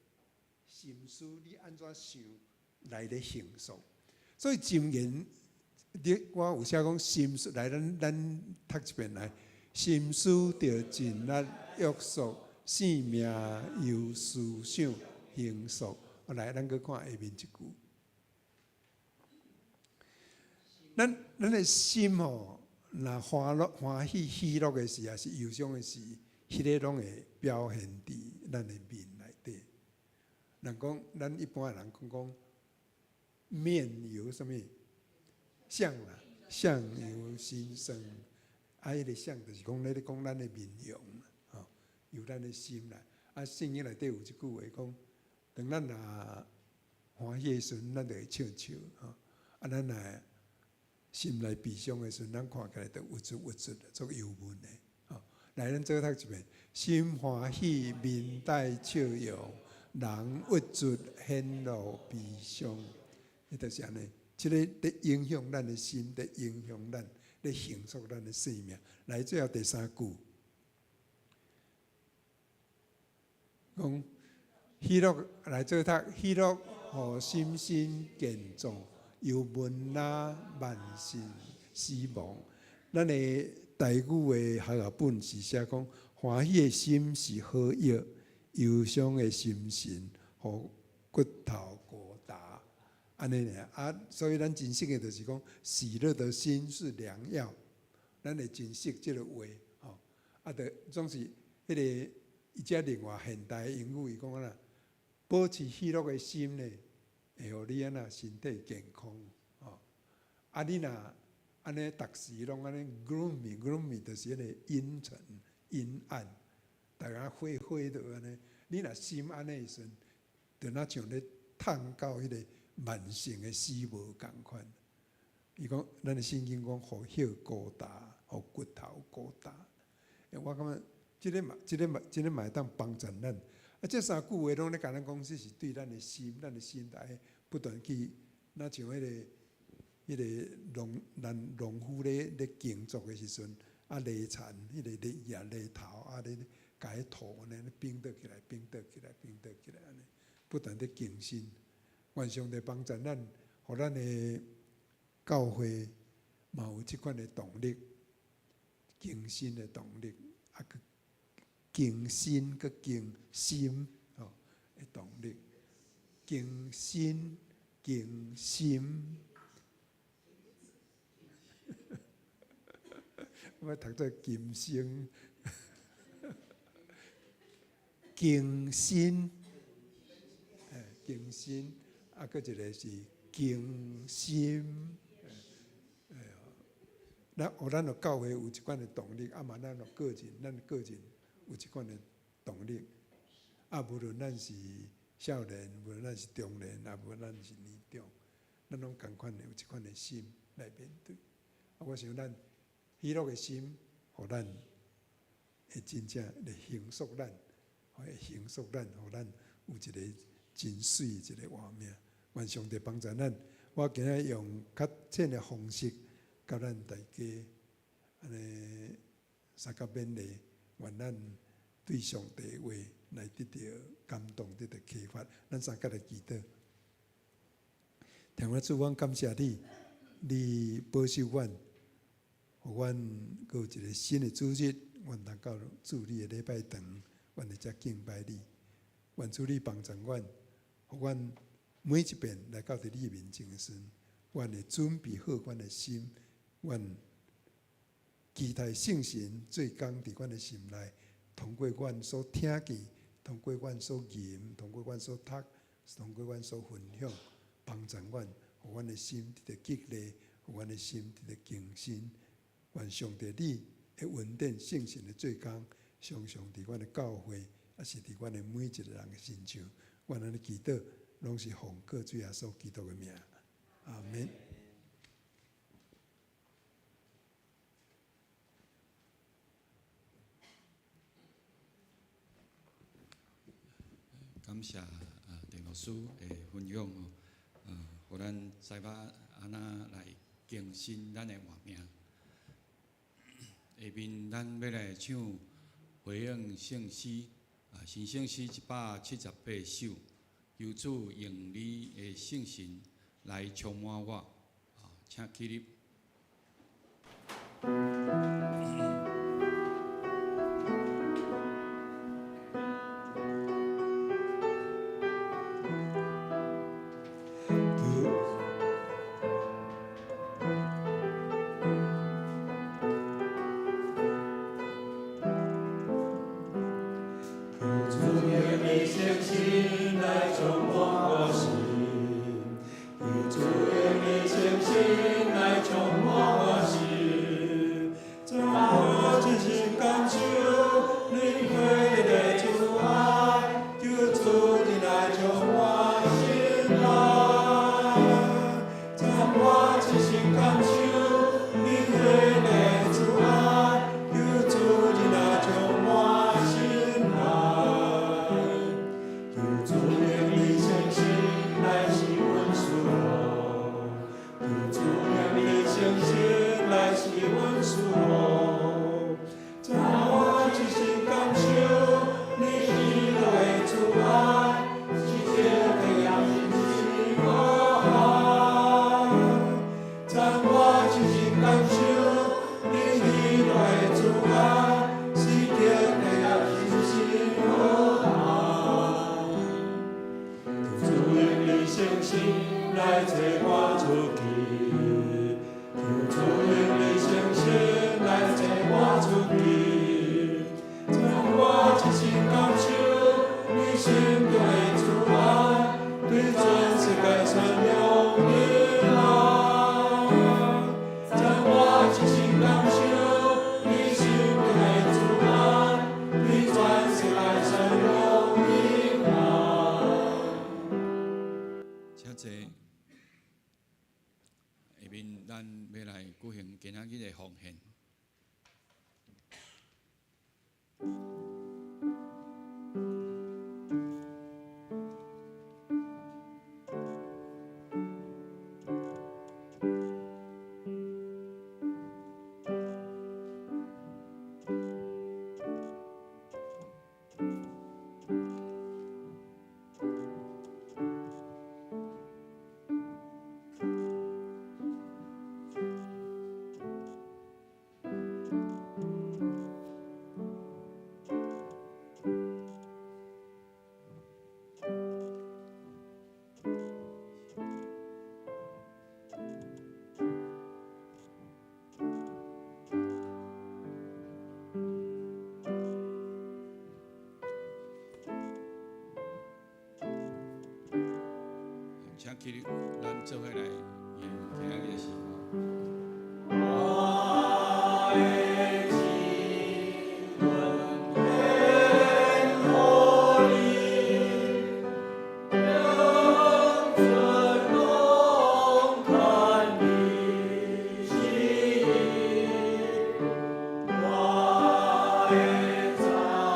S4: 心思，你按怎想來咧形塑。所以箴言，你我有寫講心思來，咱咱讀一遍來。心思著盡力約束，性命由思想形塑。來，咱閣看下面一句。咱咱的心吼，若歡樂、歡喜、喜樂的時，抑是憂傷的時，彼个攏會表現佇咱的面內底。人講，咱一般的人講講面由啥物相啦，相由心生。啊，彼个相就是講咧咧講咱的面容，吼，由咱的心來。啊，聖經內底有一句話講，當咱若歡喜的時陣，咱就會笑笑，吼。啊，咱若心內悲傷的時陣，咱看起來就鬱卒鬱卒，足憂悶的，吼。來，咱做讀一遍：心歡喜，面帶笑容；人鬱卒，顯露悲傷。彼就是按呢，這个佇影響咱的心，佇影響咱，咧形塑咱的生命。來，最後第三句，講喜樂來做讀，喜樂予心身健壯，憂悶啦慢性死亡。咱的台語的和合本是寫講，歡喜的心是好藥，憂傷的心神予骨頭孤焦。按呢爾啊，所以咱真實的就是講，喜樂的心是良藥。咱會珍惜這个話，吼。啊，就總是彼个伊遮另外現代英語伊講按怎，保持喜樂的心呢，會予你按怎身體健康，吼。啊，你若按呢，逐時攏按呢 gloomy gloomy，就是彼个陰沉陰暗，逐家灰灰的按呢。你若心按呢的時陣，就若像咧燙到彼个慢性的死亡仝款。伊講，咱的聖經講，予血孤焦，予骨頭孤焦。欸，我感覺這个嘛，這个嘛，這个嘛會當幫助咱。啊，這三句話攏咧共咱講，這是對咱的心，咱的心愛不斷去，若像彼个農咱農夫咧咧耕作的時陣，啊，犁田，彼个咧壓犁頭，啊咧共彼土按呢反倒起來，反倒起來，反倒起來，按呢不斷咧更新。願上帝幫助咱，予咱的教會嘛有這款的動力，更新的動力，啊，閣更新閣更新吼的動力，更新更新。我讀做金星，更新，欸，更新，啊，閣一个是更新，欸，咱予咱的教會有這款的動力，啊嘛，咱的個人，咱個人有這款的動力，啊，無論咱是少年，無論咱是中年，啊，無論咱是年長，咱攏仝款的有這款的心來面對。啊，我想咱喜樂的心，予咱會真正來形塑咱，會形塑咱，予咱有一个真媠一个活命。願上帝幫助咱。我今仔用較淺的方式，佮咱大家按呢相佮勉勵，願咱對上帝的話來得著感動，得著啟發。咱三佮來祈禱。天父主，阮感謝你，你保守阮，予阮閣有一个新的主日，阮通到主你的禮拜堂，阮會遮敬拜你。願主你幫助阮，予阮每一遍來到佇你面前的時陣，阮會準備好阮的心，阮期待聖神做工佇阮的心內，通過阮所聽見，通過阮所吟，通過阮所讀，通過阮所分享，幫助阮，予阮的心得著激勵，予阮的心得著更新。願上帝你的恩典、聖神的做工，常常佇阮的教會，抑是佇阮的每一个人的身上。阮按呢祈禱，攏是奉靠主耶穌基督的名，阿門。
S2: 感謝啊，鄭老師的分享哦，予咱知影按怎來更新咱的活命。下面咱欲來唱回應聖詩啊，新聖詩178首，求主用你的聖神來充滿我，啊，請起立。
S5: 聖神來坐我出去，求主用你聖神來坐我出去，將我一生感受你心中的慈愛，對全世界宣揚你愛。將我一生感受你心中的慈愛，對全世界宣揚你愛。
S2: 請坐。下面咱欲來舉行今仔日的奉獻。請起立，咱做伙來念今仔日的詩歌。
S3: 我的心献予你，永存攏牽你心。我會在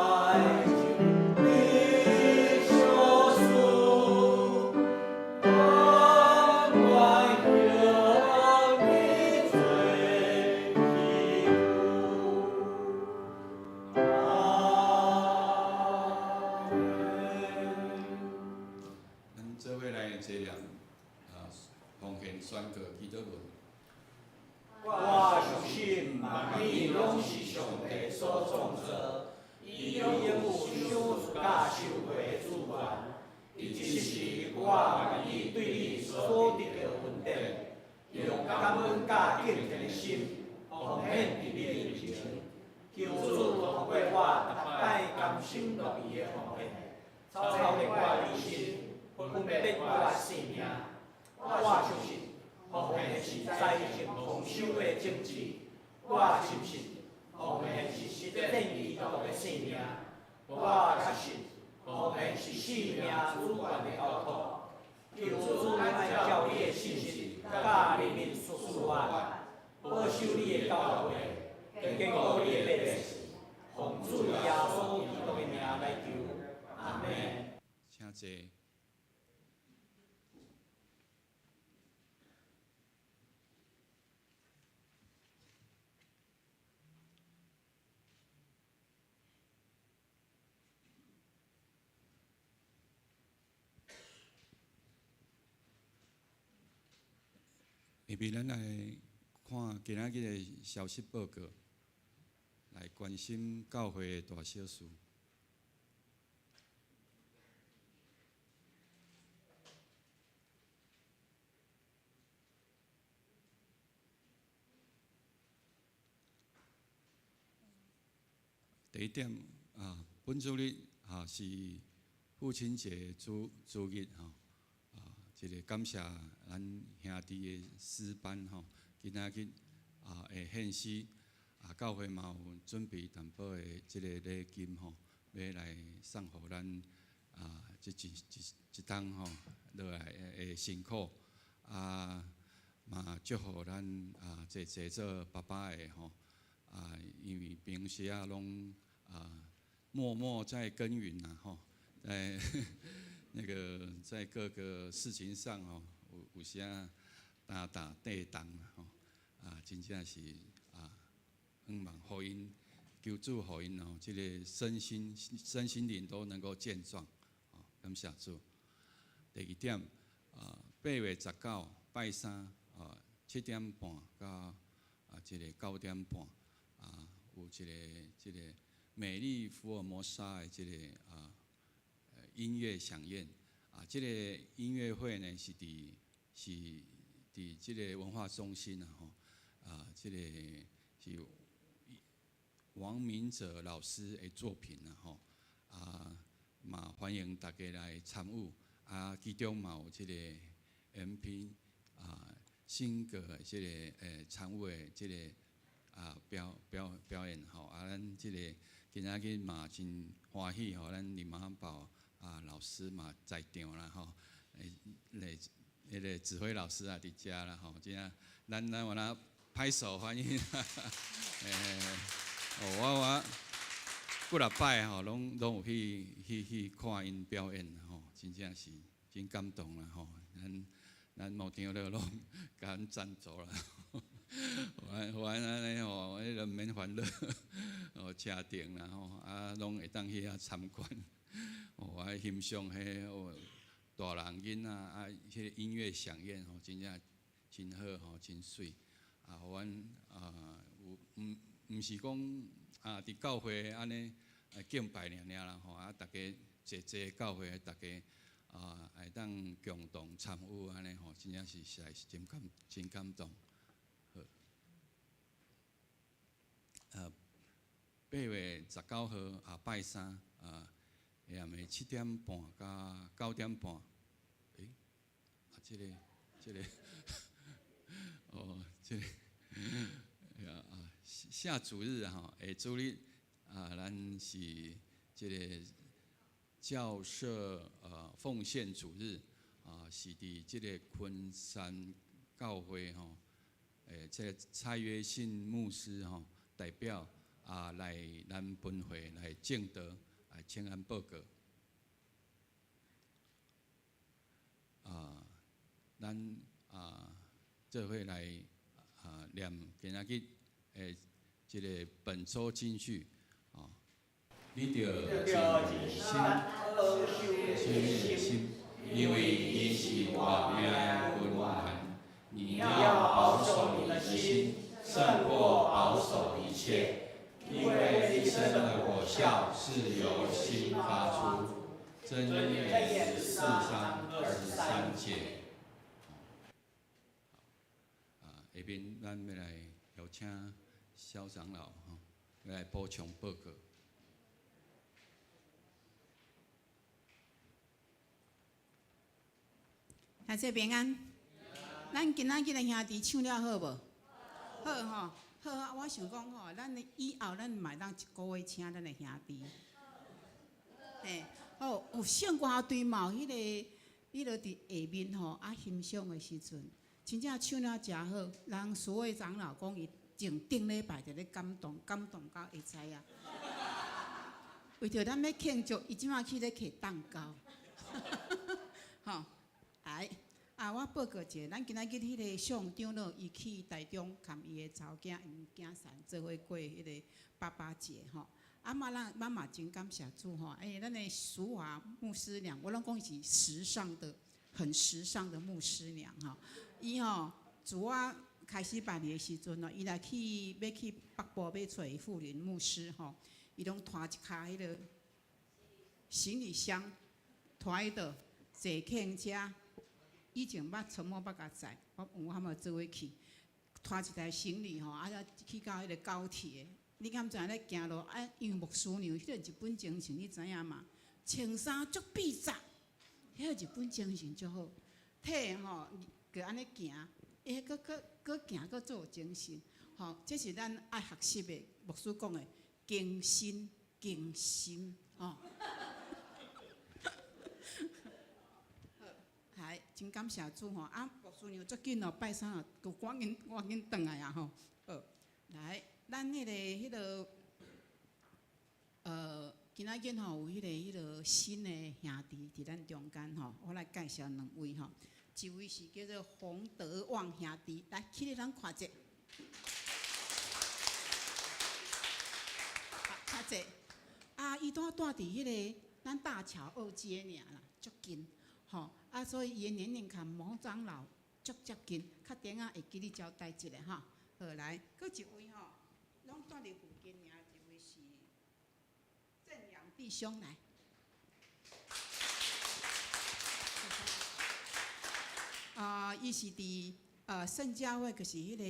S3: 你所屬，甘願向你做彼阿們。
S2: 咱做伙來齊念奉獻宣告祈禱文。
S3: 我相信萬物攏是上帝所創造，伊擁有賞賜佮收回的主權。佇這時，我願意對你所得的恩典，用感恩佮敬虔的心，奉獻佇你面前。求主通過我逐擺甘心樂意的奉獻，操練我的理性，分別我的性命。我相信奉獻是財政豐收的種子。我深信奉獻是實踐基督的生命。我確信奉獻是生命主權的交託。求主按照你的信實佮憐憫賜我，保守你的教誨，堅固你的百姓。奉主耶穌基督的名來求，阿們。
S2: 請坐。下面咱來看今仔日的消息報告，來關心教會的大小事。第一點啊，本主日啊是父親節主主日吼，啊，這個感謝咱兄弟的詩班吼，今仔日啊會獻詩，啊教會嘛有準備淡薄的這個禮金吼，欲來送予咱啊這一一一冬吼落來的辛苦，啊嘛祝福咱啊濟濟做爸爸的吼。啊，因為平時啊，攏啊默默在耕耘啊，吼，在那個在各個事情上吼，有有時啊擔擔擔當吼，啊，真正是啊，向望予𪜶求主予𪜶吼，這個身心身心靈都能夠健壯，哦，感謝主。第二點啊，8月19拜三啊，7點半到啊這個9點半。啊，有一個這個美麗福爾摩沙的這個啊音樂饗宴啊，啊，這個音樂會呢是佇是佇這個文化中心啊吼，啊，這個是王明哲老師的作品啊吼，啊，嘛歡迎大家來參與，啊，其中嘛有這個 MP 啊，新閣的這個參與的這個啊表演吼，啊，咱這個今仔日嘛真歡喜吼，咱林馬寶啊老師嘛在場啦吼，來彼個指揮老師也佇遮啦吼，真正咱有哪拍手歡迎，我幾若擺吼，攏有去看𪜶表演吼，真正是真感動啦吼，咱牧長了攏共阮贊助啦，予阮按呢吼，彼個毋免煩惱，哦車程啦吼，啊攏會當去遐參觀，哦啊欣賞彼哦大人囡仔啊，彼個音樂饗宴吼，真正真好吼，真媠，啊，予阮啊有毋是講啊佇教會按呢敬拜爾爾啦吼，啊逐家濟濟教會逐家啊會當共同參與按呢吼，真正是實在是真感動。好，8月19號啊拜三啊，下暗暝7點半到9點半。啊，這個，哦，這個，啊，下主日吼，下主日啊，咱是這個教社奉獻主日啊，是佇這個昆山教會吼，這個蔡約信牧師吼代表啊來咱分會來證道來請安報告。啊，咱啊做伙來啊念今仔日的這個本週金句啊，你著盡心盡心，因為伊是活命的根源。你要保守你的心，勝過保守一切，因為一生的果效是由心發出。箴言14章23節。啊，下面咱欲來邀請蕭長老吼，來補充報告。
S6: 大家平安。咱今仔日的兄弟唱了好無？好吼，好啊！我想講吼，咱以後咱嘛會當一個月請咱的兄弟。嘿，哦，有聖歌隊嘛有彼個，彼個佇下面吼啊欣賞的時陣，真正唱了誠好。人蘇慧長老講，伊前頂禮拜就咧感動，感動到會知影。為著咱欲慶祝，伊這馬去咧揢蛋糕。吼，來。啊，我報告一下，咱今仔日彼個宋長老伊去台中，共伊的查某囝𪜶囝婿做伙過彼個爸爸節吼。啊嘛，咱咱嘛真感謝主吼，欸，咱的淑華牧師娘，我攏講伊是時尚的，很時尚的牧師娘吼。伊吼自我開始辦理的時陣吼，伊若去欲去北部欲揣富林牧師吼，伊攏拖一跤彼個行李箱，拖彼佗坐客車。以前捌陳某捌共載，我有喊伊做伙去，拖一台行李吼，啊，去到彼個高鐵。你敢知影咧行路啊？因為牧師娘彼個日本精神，你知影嘛？穿衫足筆直，彼個日本精神足好。體吼，閣按呢行，伊閣閣閣行閣足有精神。吼，這是咱愛學習的牧師講的，更新更新吼。來，真感謝主吼！啊，牧師娘足緊哦，拜三哦，閣趕緊趕緊轉來啊吼！好，來，咱彼個，今仔日吼有彼個新的兄弟佇咱中間吼，我來介紹兩位吼，一位是叫做洪德旺兄弟，來起來咱看者，看者，啊，伊拄仔住佇彼個咱大橋二街爾啦，足近。吼啊，所以伊的年齡佮毛長老足接近，較等仔會記你交代一下吼。好，來，閣一位吼，攏住佇附近爾，一位是鄭陽弟兄來。伊是佇聖家會，就是彼个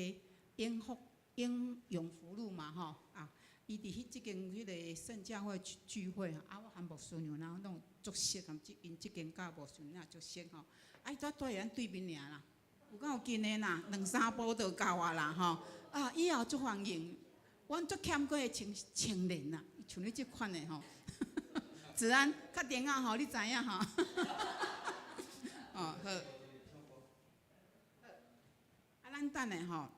S6: 永福永永福路嘛吼啊，伊佇彼這間彼个聖家會聚會，啊，我和牧師娘吶攏足熟，含這𪜶這間教牧師娘足熟吼。啊，伊拄佇咱對面爾啦，有夠近的啦，兩三步就到啊啦吼。啊，以後足歡迎，阮足欠過青青年啦，像你這款的吼。子安，較定啊吼，你知影吼？哦，好。啊，咱等下吼，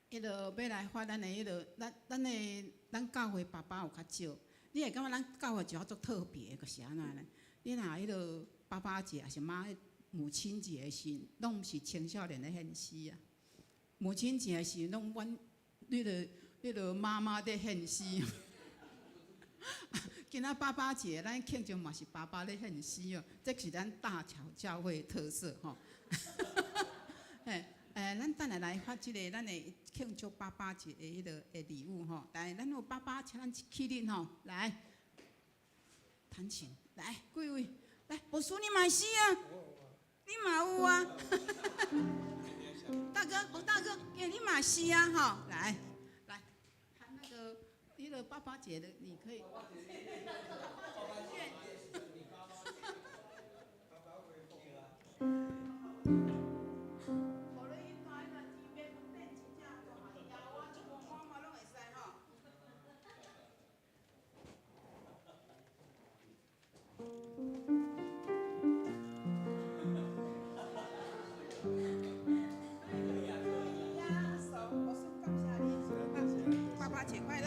S6: 彼落欲來發咱的彼落，咱咱的咱教會爸爸有較少。你會感覺咱教會一寡足特別，就是按怎呢？你若彼落爸爸節，抑是媽母親節的時，攏毋是青少年咧獻詩啊。母親節的時，攏阮彼个彼落媽媽佇獻詩。今仔爸爸節，咱慶祝嘛是爸爸咧獻詩哦，這是咱大橋教會的特色吼。嘿，咱等下來發這个咱的慶祝爸爸節的彼个的禮物吼。來，咱有爸爸請咱起立吼，來彈琴，來幾位？來，牧師你嘛是啊？你嘛有啊？大哥，洪大哥，欸，你嘛是啊？吼，來來，彈那個彼个爸爸節的，你可以。爸爸節快樂！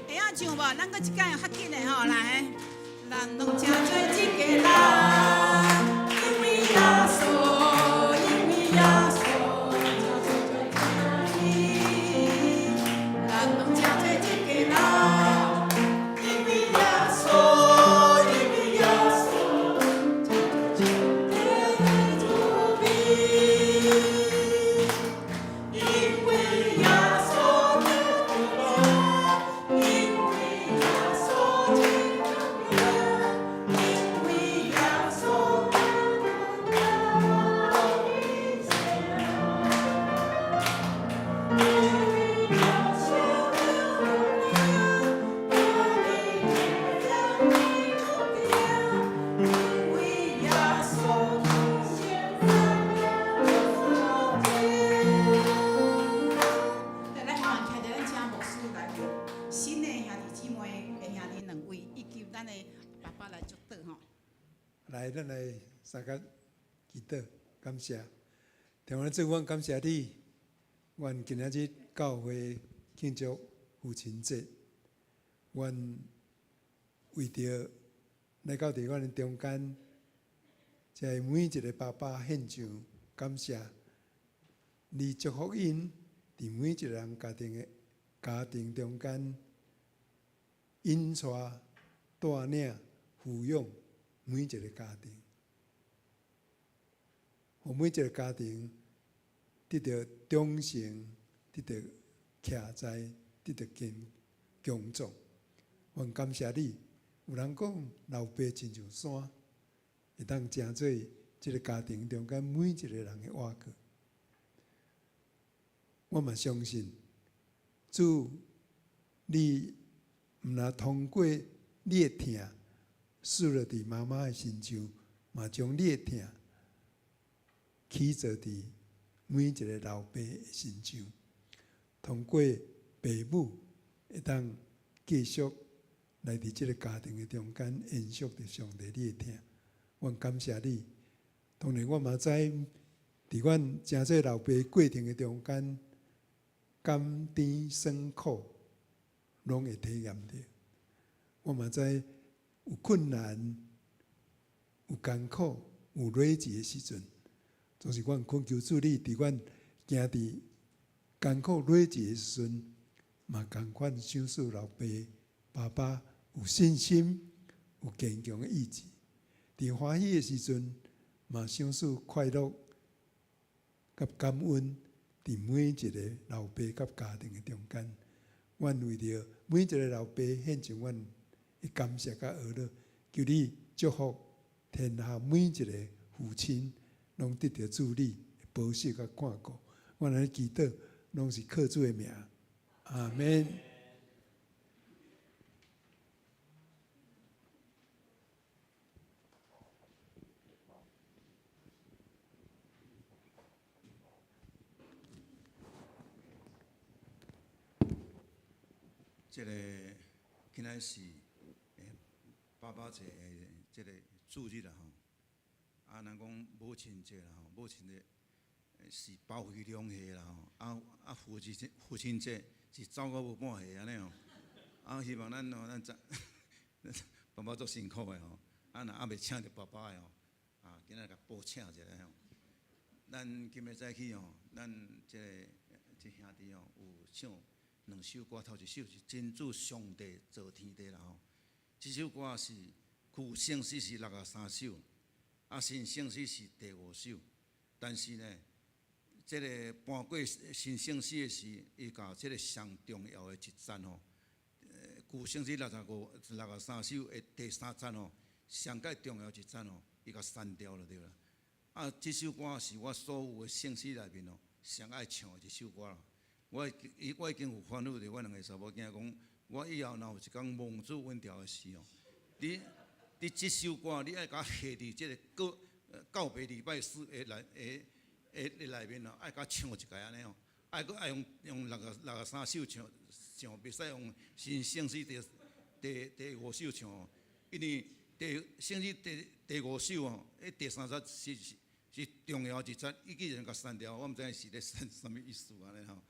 S6: 會曉唱無？咱閣一擺較緊的吼，來，咱攏誠濟這个人，因為耶穌，因為耶穌，咱攏誠濟這个人，因為耶穌，因為耶穌，因為耶穌得救我，因為耶穌拯救我，因為耶穌得救我一生。因為耶穌得救我，因為耶穌出現在我中間。來，來，徛起來，咱請牧師來新的兄弟姊妹的兄弟兩位，以及咱的爸爸來祝禱吼。
S4: 來，咱來相共祈禱，感謝。天父主，阮感謝你，阮今仔日教會慶祝父親節，阮為著來到佇阮的中間，這每一个爸爸獻上感謝，你祝福𪜶佇每一个人家庭的家庭中間，引帶帶領撫養每一个家庭，予每一个家庭得著長成，得著徛在，得著堅強壯。阮感謝你，有人講老爸親像山，會當成做這个家庭中間每一個人的倚靠。我嘛相信，主，你毋但通過你的疼，賜落佇媽媽的身上，嘛將你的疼起做佇每一个老爸的身上，通過爸母會當繼續來佇這个家庭的中間延續著上帝你的疼。阮感謝你。當然，我嘛知佇阮誠濟老爸過程的中間，甘甜酸苦攏會體驗著。我嘛知有困難、有艱苦、有累積的時陣，總是阮懇求主你佇阮行佇艱苦累積的時陣，嘛仝款賞賜老爸、爸爸有信心、有堅強的意志。佇歡喜的時陣，嘛賞賜快樂佮感恩，佇每一个老爸佮家庭的中間，阮為著每一个老爸獻上阮的感謝佮呵咾，求你祝福天下每一个父親，攏得著主你的保守佮看顧。阮按呢祈禱，攏是靠主的名，阿門。
S7: 這个今仔是爸爸節的這个主日啦吼，啊，人講母親節啦吼，母親節是包圍兩歲啦吼，啊啊父親節父親節是走到無半歲按呢吼，啊希望咱吼咱這爸爸足辛苦的吼，啊若猶未請著爸爸的吼，啊今仔共補請一下吼。咱今日早起吼，咱這个這兄弟吼有唱兩首歌，頭一首是真主上帝造天地啦吼，這首歌是舊聖詩是63首，啊新聖詩是第五首，但是呢，這个搬過新聖詩的時，伊共這个上重要的一節吼，舊聖詩65、63首的第三節吼，上蓋重要一節吼，伊共刪掉了對啦。啊，這首歌是我所有的聖詩內面吼，上愛唱的一首歌啦。我我已經有吩咐著我兩个查某囝講，我以後若有一工望主阮調的時吼，你你這首歌你愛共下佇這个告告別禮拜四的內的的的內面吼，愛共唱一擺按呢吼，愛閣愛用用63首唱唱，袂使用新聖詩第第第五首唱，因為第聖詩第第五首吼，彼第三節是是是重要一節，伊既然共刪掉，我毋知影是咧刪啥物意思按呢吼。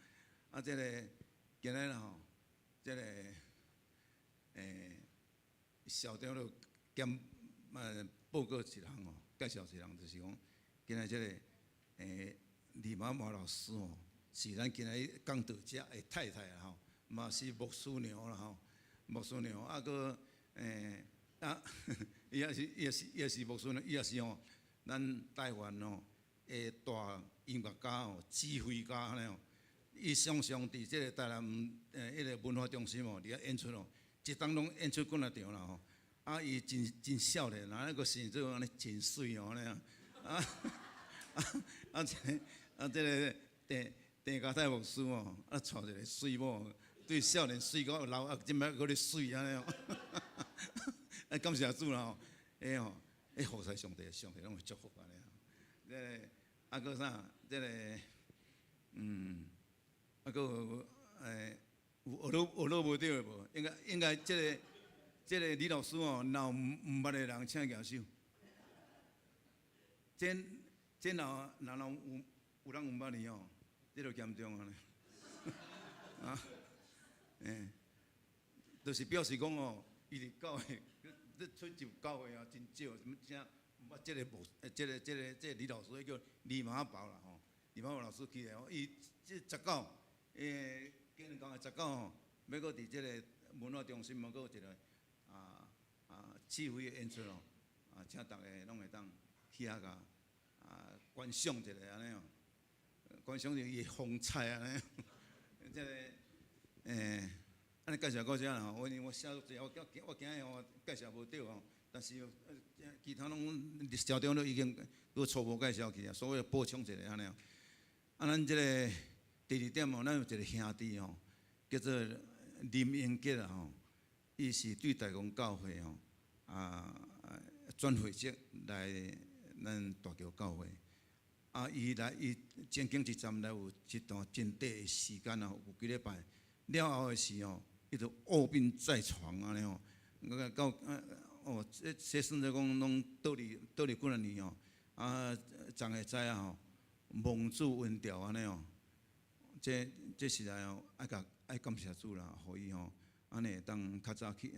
S7: 啊，這个今日吼，這个校長就兼報告一項吼，介紹一項，就是講今日這个李媽媽老師吼，是咱今日講道者的太太啦吼，嘛是牧師娘啦吼，牧師娘啊，閣啊，伊也是伊也是伊也是牧師娘，伊也是吼，咱台灣吼的大音樂家吼，指揮家按呢吼。伊常常佇這个台南彼个文化中心吼，佇遐演出吼，一冬攏演出幾若場啦吼。啊，伊真真少年，啊，閣生做按呢真媠吼按呢啊啊啊！這个啊，這个鄭鄭家泰牧師吼，啊，娶一个媠某，對少年媠到老啊，這擺閣咧媠按呢吼。啊，感謝主啦吼，欸吼，欸，服侍上帝，上帝攏會祝福按呢吼。這个啊，閣啥？這个啊，閣有有學落學落無對的無？應該應該這个這个李老師吼，若有毋毋捌的人，請舉手。這這若若若有有人毋捌伊吼，這就嚴重啊！啊，就是表示講吼，伊佇教會，咧出入教會啊，真少，啥物請毋捌這个牧，這个這个這个李老師，叫李馬寶啦吼，李馬寶老師起來吼，伊這19，今日講的19吼，欲閣佇這个文化中心嘛，閣有一个啊啊指揮的演出吼，啊，請逐个攏會當去遐共啊觀賞一下按呢吼，觀賞著伊的風采按呢，這个按呢介紹到遮啦吼，我因為我寫足濟，我驚我驚吼介紹無對吼，但是其他攏校長都已經閣初步介紹去啊，所以補充一下按呢。啊，咱這个第二點吼，咱有一个兄弟吼，叫做林英傑啦吼，伊是對大公教會吼啊轉會籍來咱大橋教會。啊，伊來伊前經一站來有一段真短的時間啊，有幾禮拜了後的時吼，伊就臥病在床按呢吼，到哦，這算做講攏倒離倒離幾若年哦，啊，昨會知影吼，蒙主恩召按呢哦，這實在哦，愛共愛感謝主啦，予伊吼，按呢會當較早去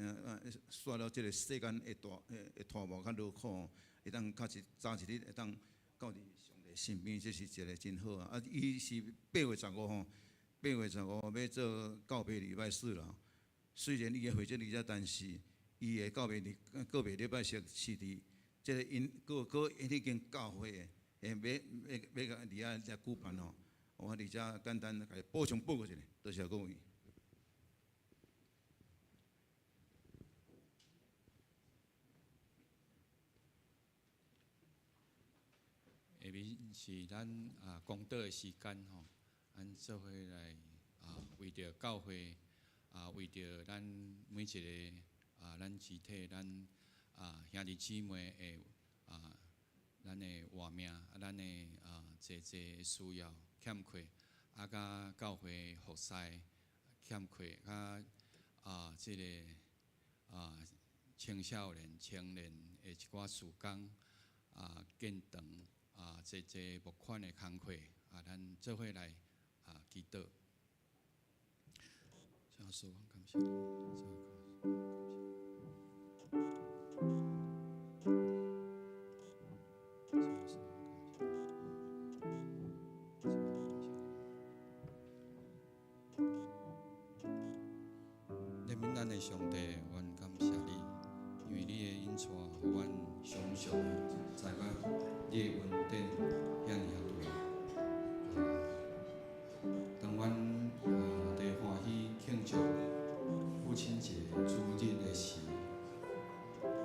S7: 煞了這个世間的大的拖磨較勞苦，會當較一早一日會當到佇上帝身邊，這是一个真好啊！啊，伊是8月15吼，8月15欲做告別禮拜四啦。雖然伊的會籍佇遮，但是伊的告別禮告別禮拜是是佇這个𪜶閣閣彼間教會的，欲欲欲共佇遐遮舉辦吼。我佇遮簡單共伊補充報告一下，多謝各位。
S2: 下面是咱啊公禱的時間吼，咱做伙來啊為著教會啊，為著咱每一个啊，咱肢體咱啊兄弟姊妹的啊，咱的活命啊，咱的啊濟濟需要欠缺，啊，佮教會服侍欠缺，佮啊這个啊青少年、青年的一寡事工啊建堂。啊，濟濟募款的工課，啊，咱做伙來啊祈禱。主耶穌，感謝你。憐憫咱的上帝，阮感謝你，因為你的恩賜，予阮常常知影你的恩典遐爾仔大。當阮啊佇歡喜慶祝父親節主日的時，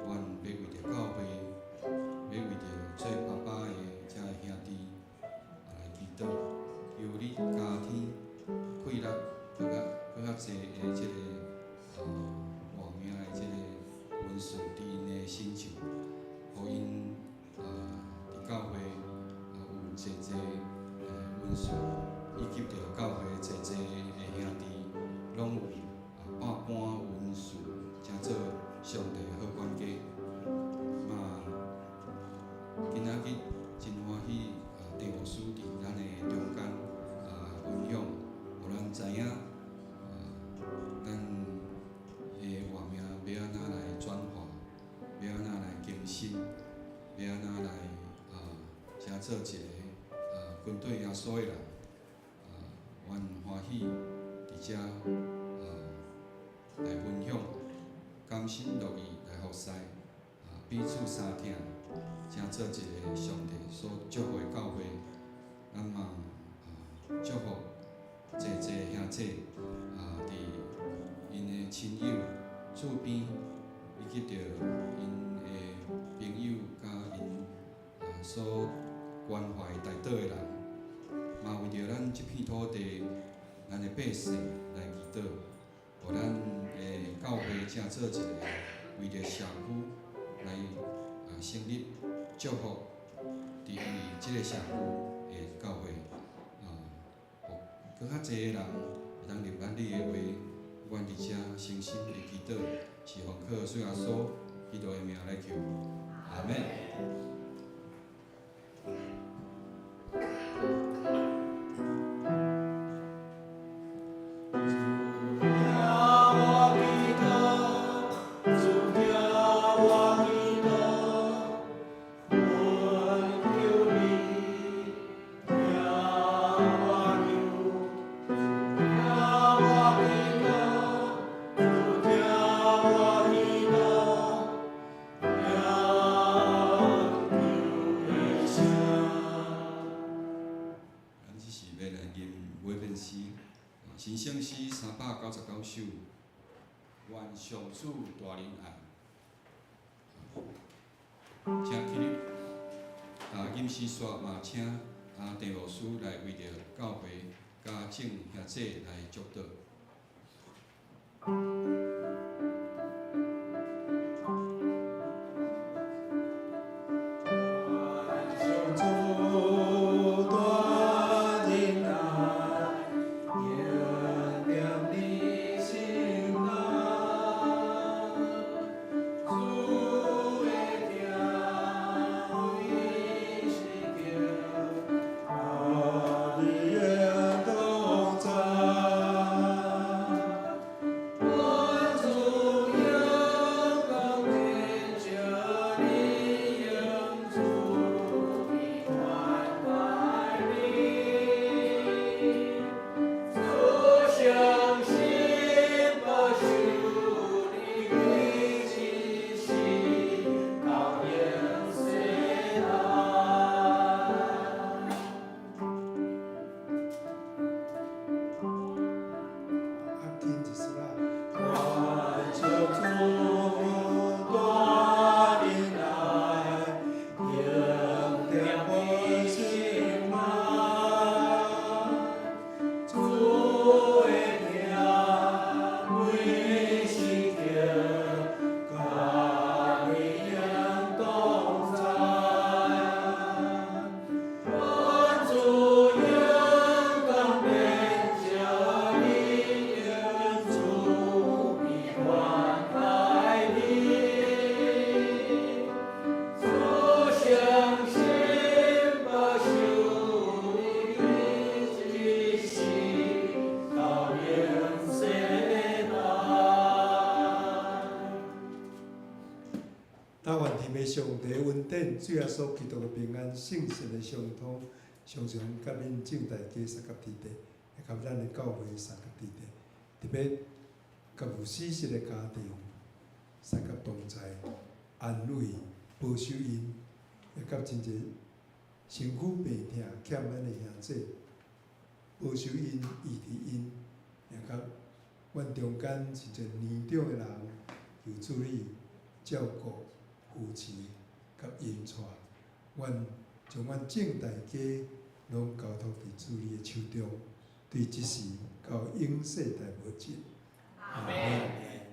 S2: 阮欲為著教會，欲為著做爸爸的這个兄弟來祈禱，求你加添氣力，閣較閣較濟的這个活命的這个恩賜佇𪜶的身上，予𪜶佇教會有濟濟的恩賜，以及著教會濟濟的兄弟，攏有百般恩賜，成做上帝的好管家。嘛，今仔日真歡喜鄭牧師佇咱的中間分享，予咱知影咱的活命欲按怎來轉化，欲按怎來更新，欲按怎來成做一个跟對耶穌的人。阮歡喜佇遮來分享，甘心樂意來服侍，彼此相疼，成做一个上帝所祝福的教會。咱嘛祝福濟濟兄弟佇𪜶的親友厝邊，以及著𪜶的朋友佮𪜶所關懷代禱的人，嘛為著咱這片土地，咱的百姓來祈禱，予咱的教會成做一个為著社區來成立祝福佇這个社區的教會，予閣較濟的人會當明白你的話，阮佇遮誠心的祈禱，是奉靠主耶穌基督的名來求，阿們。咱這是欲來吟尾面詩，新生詩399首，願上主大仁愛，請起立。吟詩煞嘛，請鄭牧師來為著教會佮眾兄弟來祝禱。
S5: 願上主大仁愛，應念你心內。
S4: 但願天的上帝恩典、主耶穌基督的平安、聖神的相通，常常佮恁眾大家相佮佇地，會佮咱的教會相佮佇地，特別佮有死實的家庭相佮同在，安慰、保守𪜶，會佮真濟身軀病痛欠咱的兄姊，保守𪜶、醫治𪜶，也佮阮中間真濟年長的人，求主你照顧、扶持佮引帶，阮將阮眾大家攏交託佇主你的手中，對這時到永世代無盡。阿門。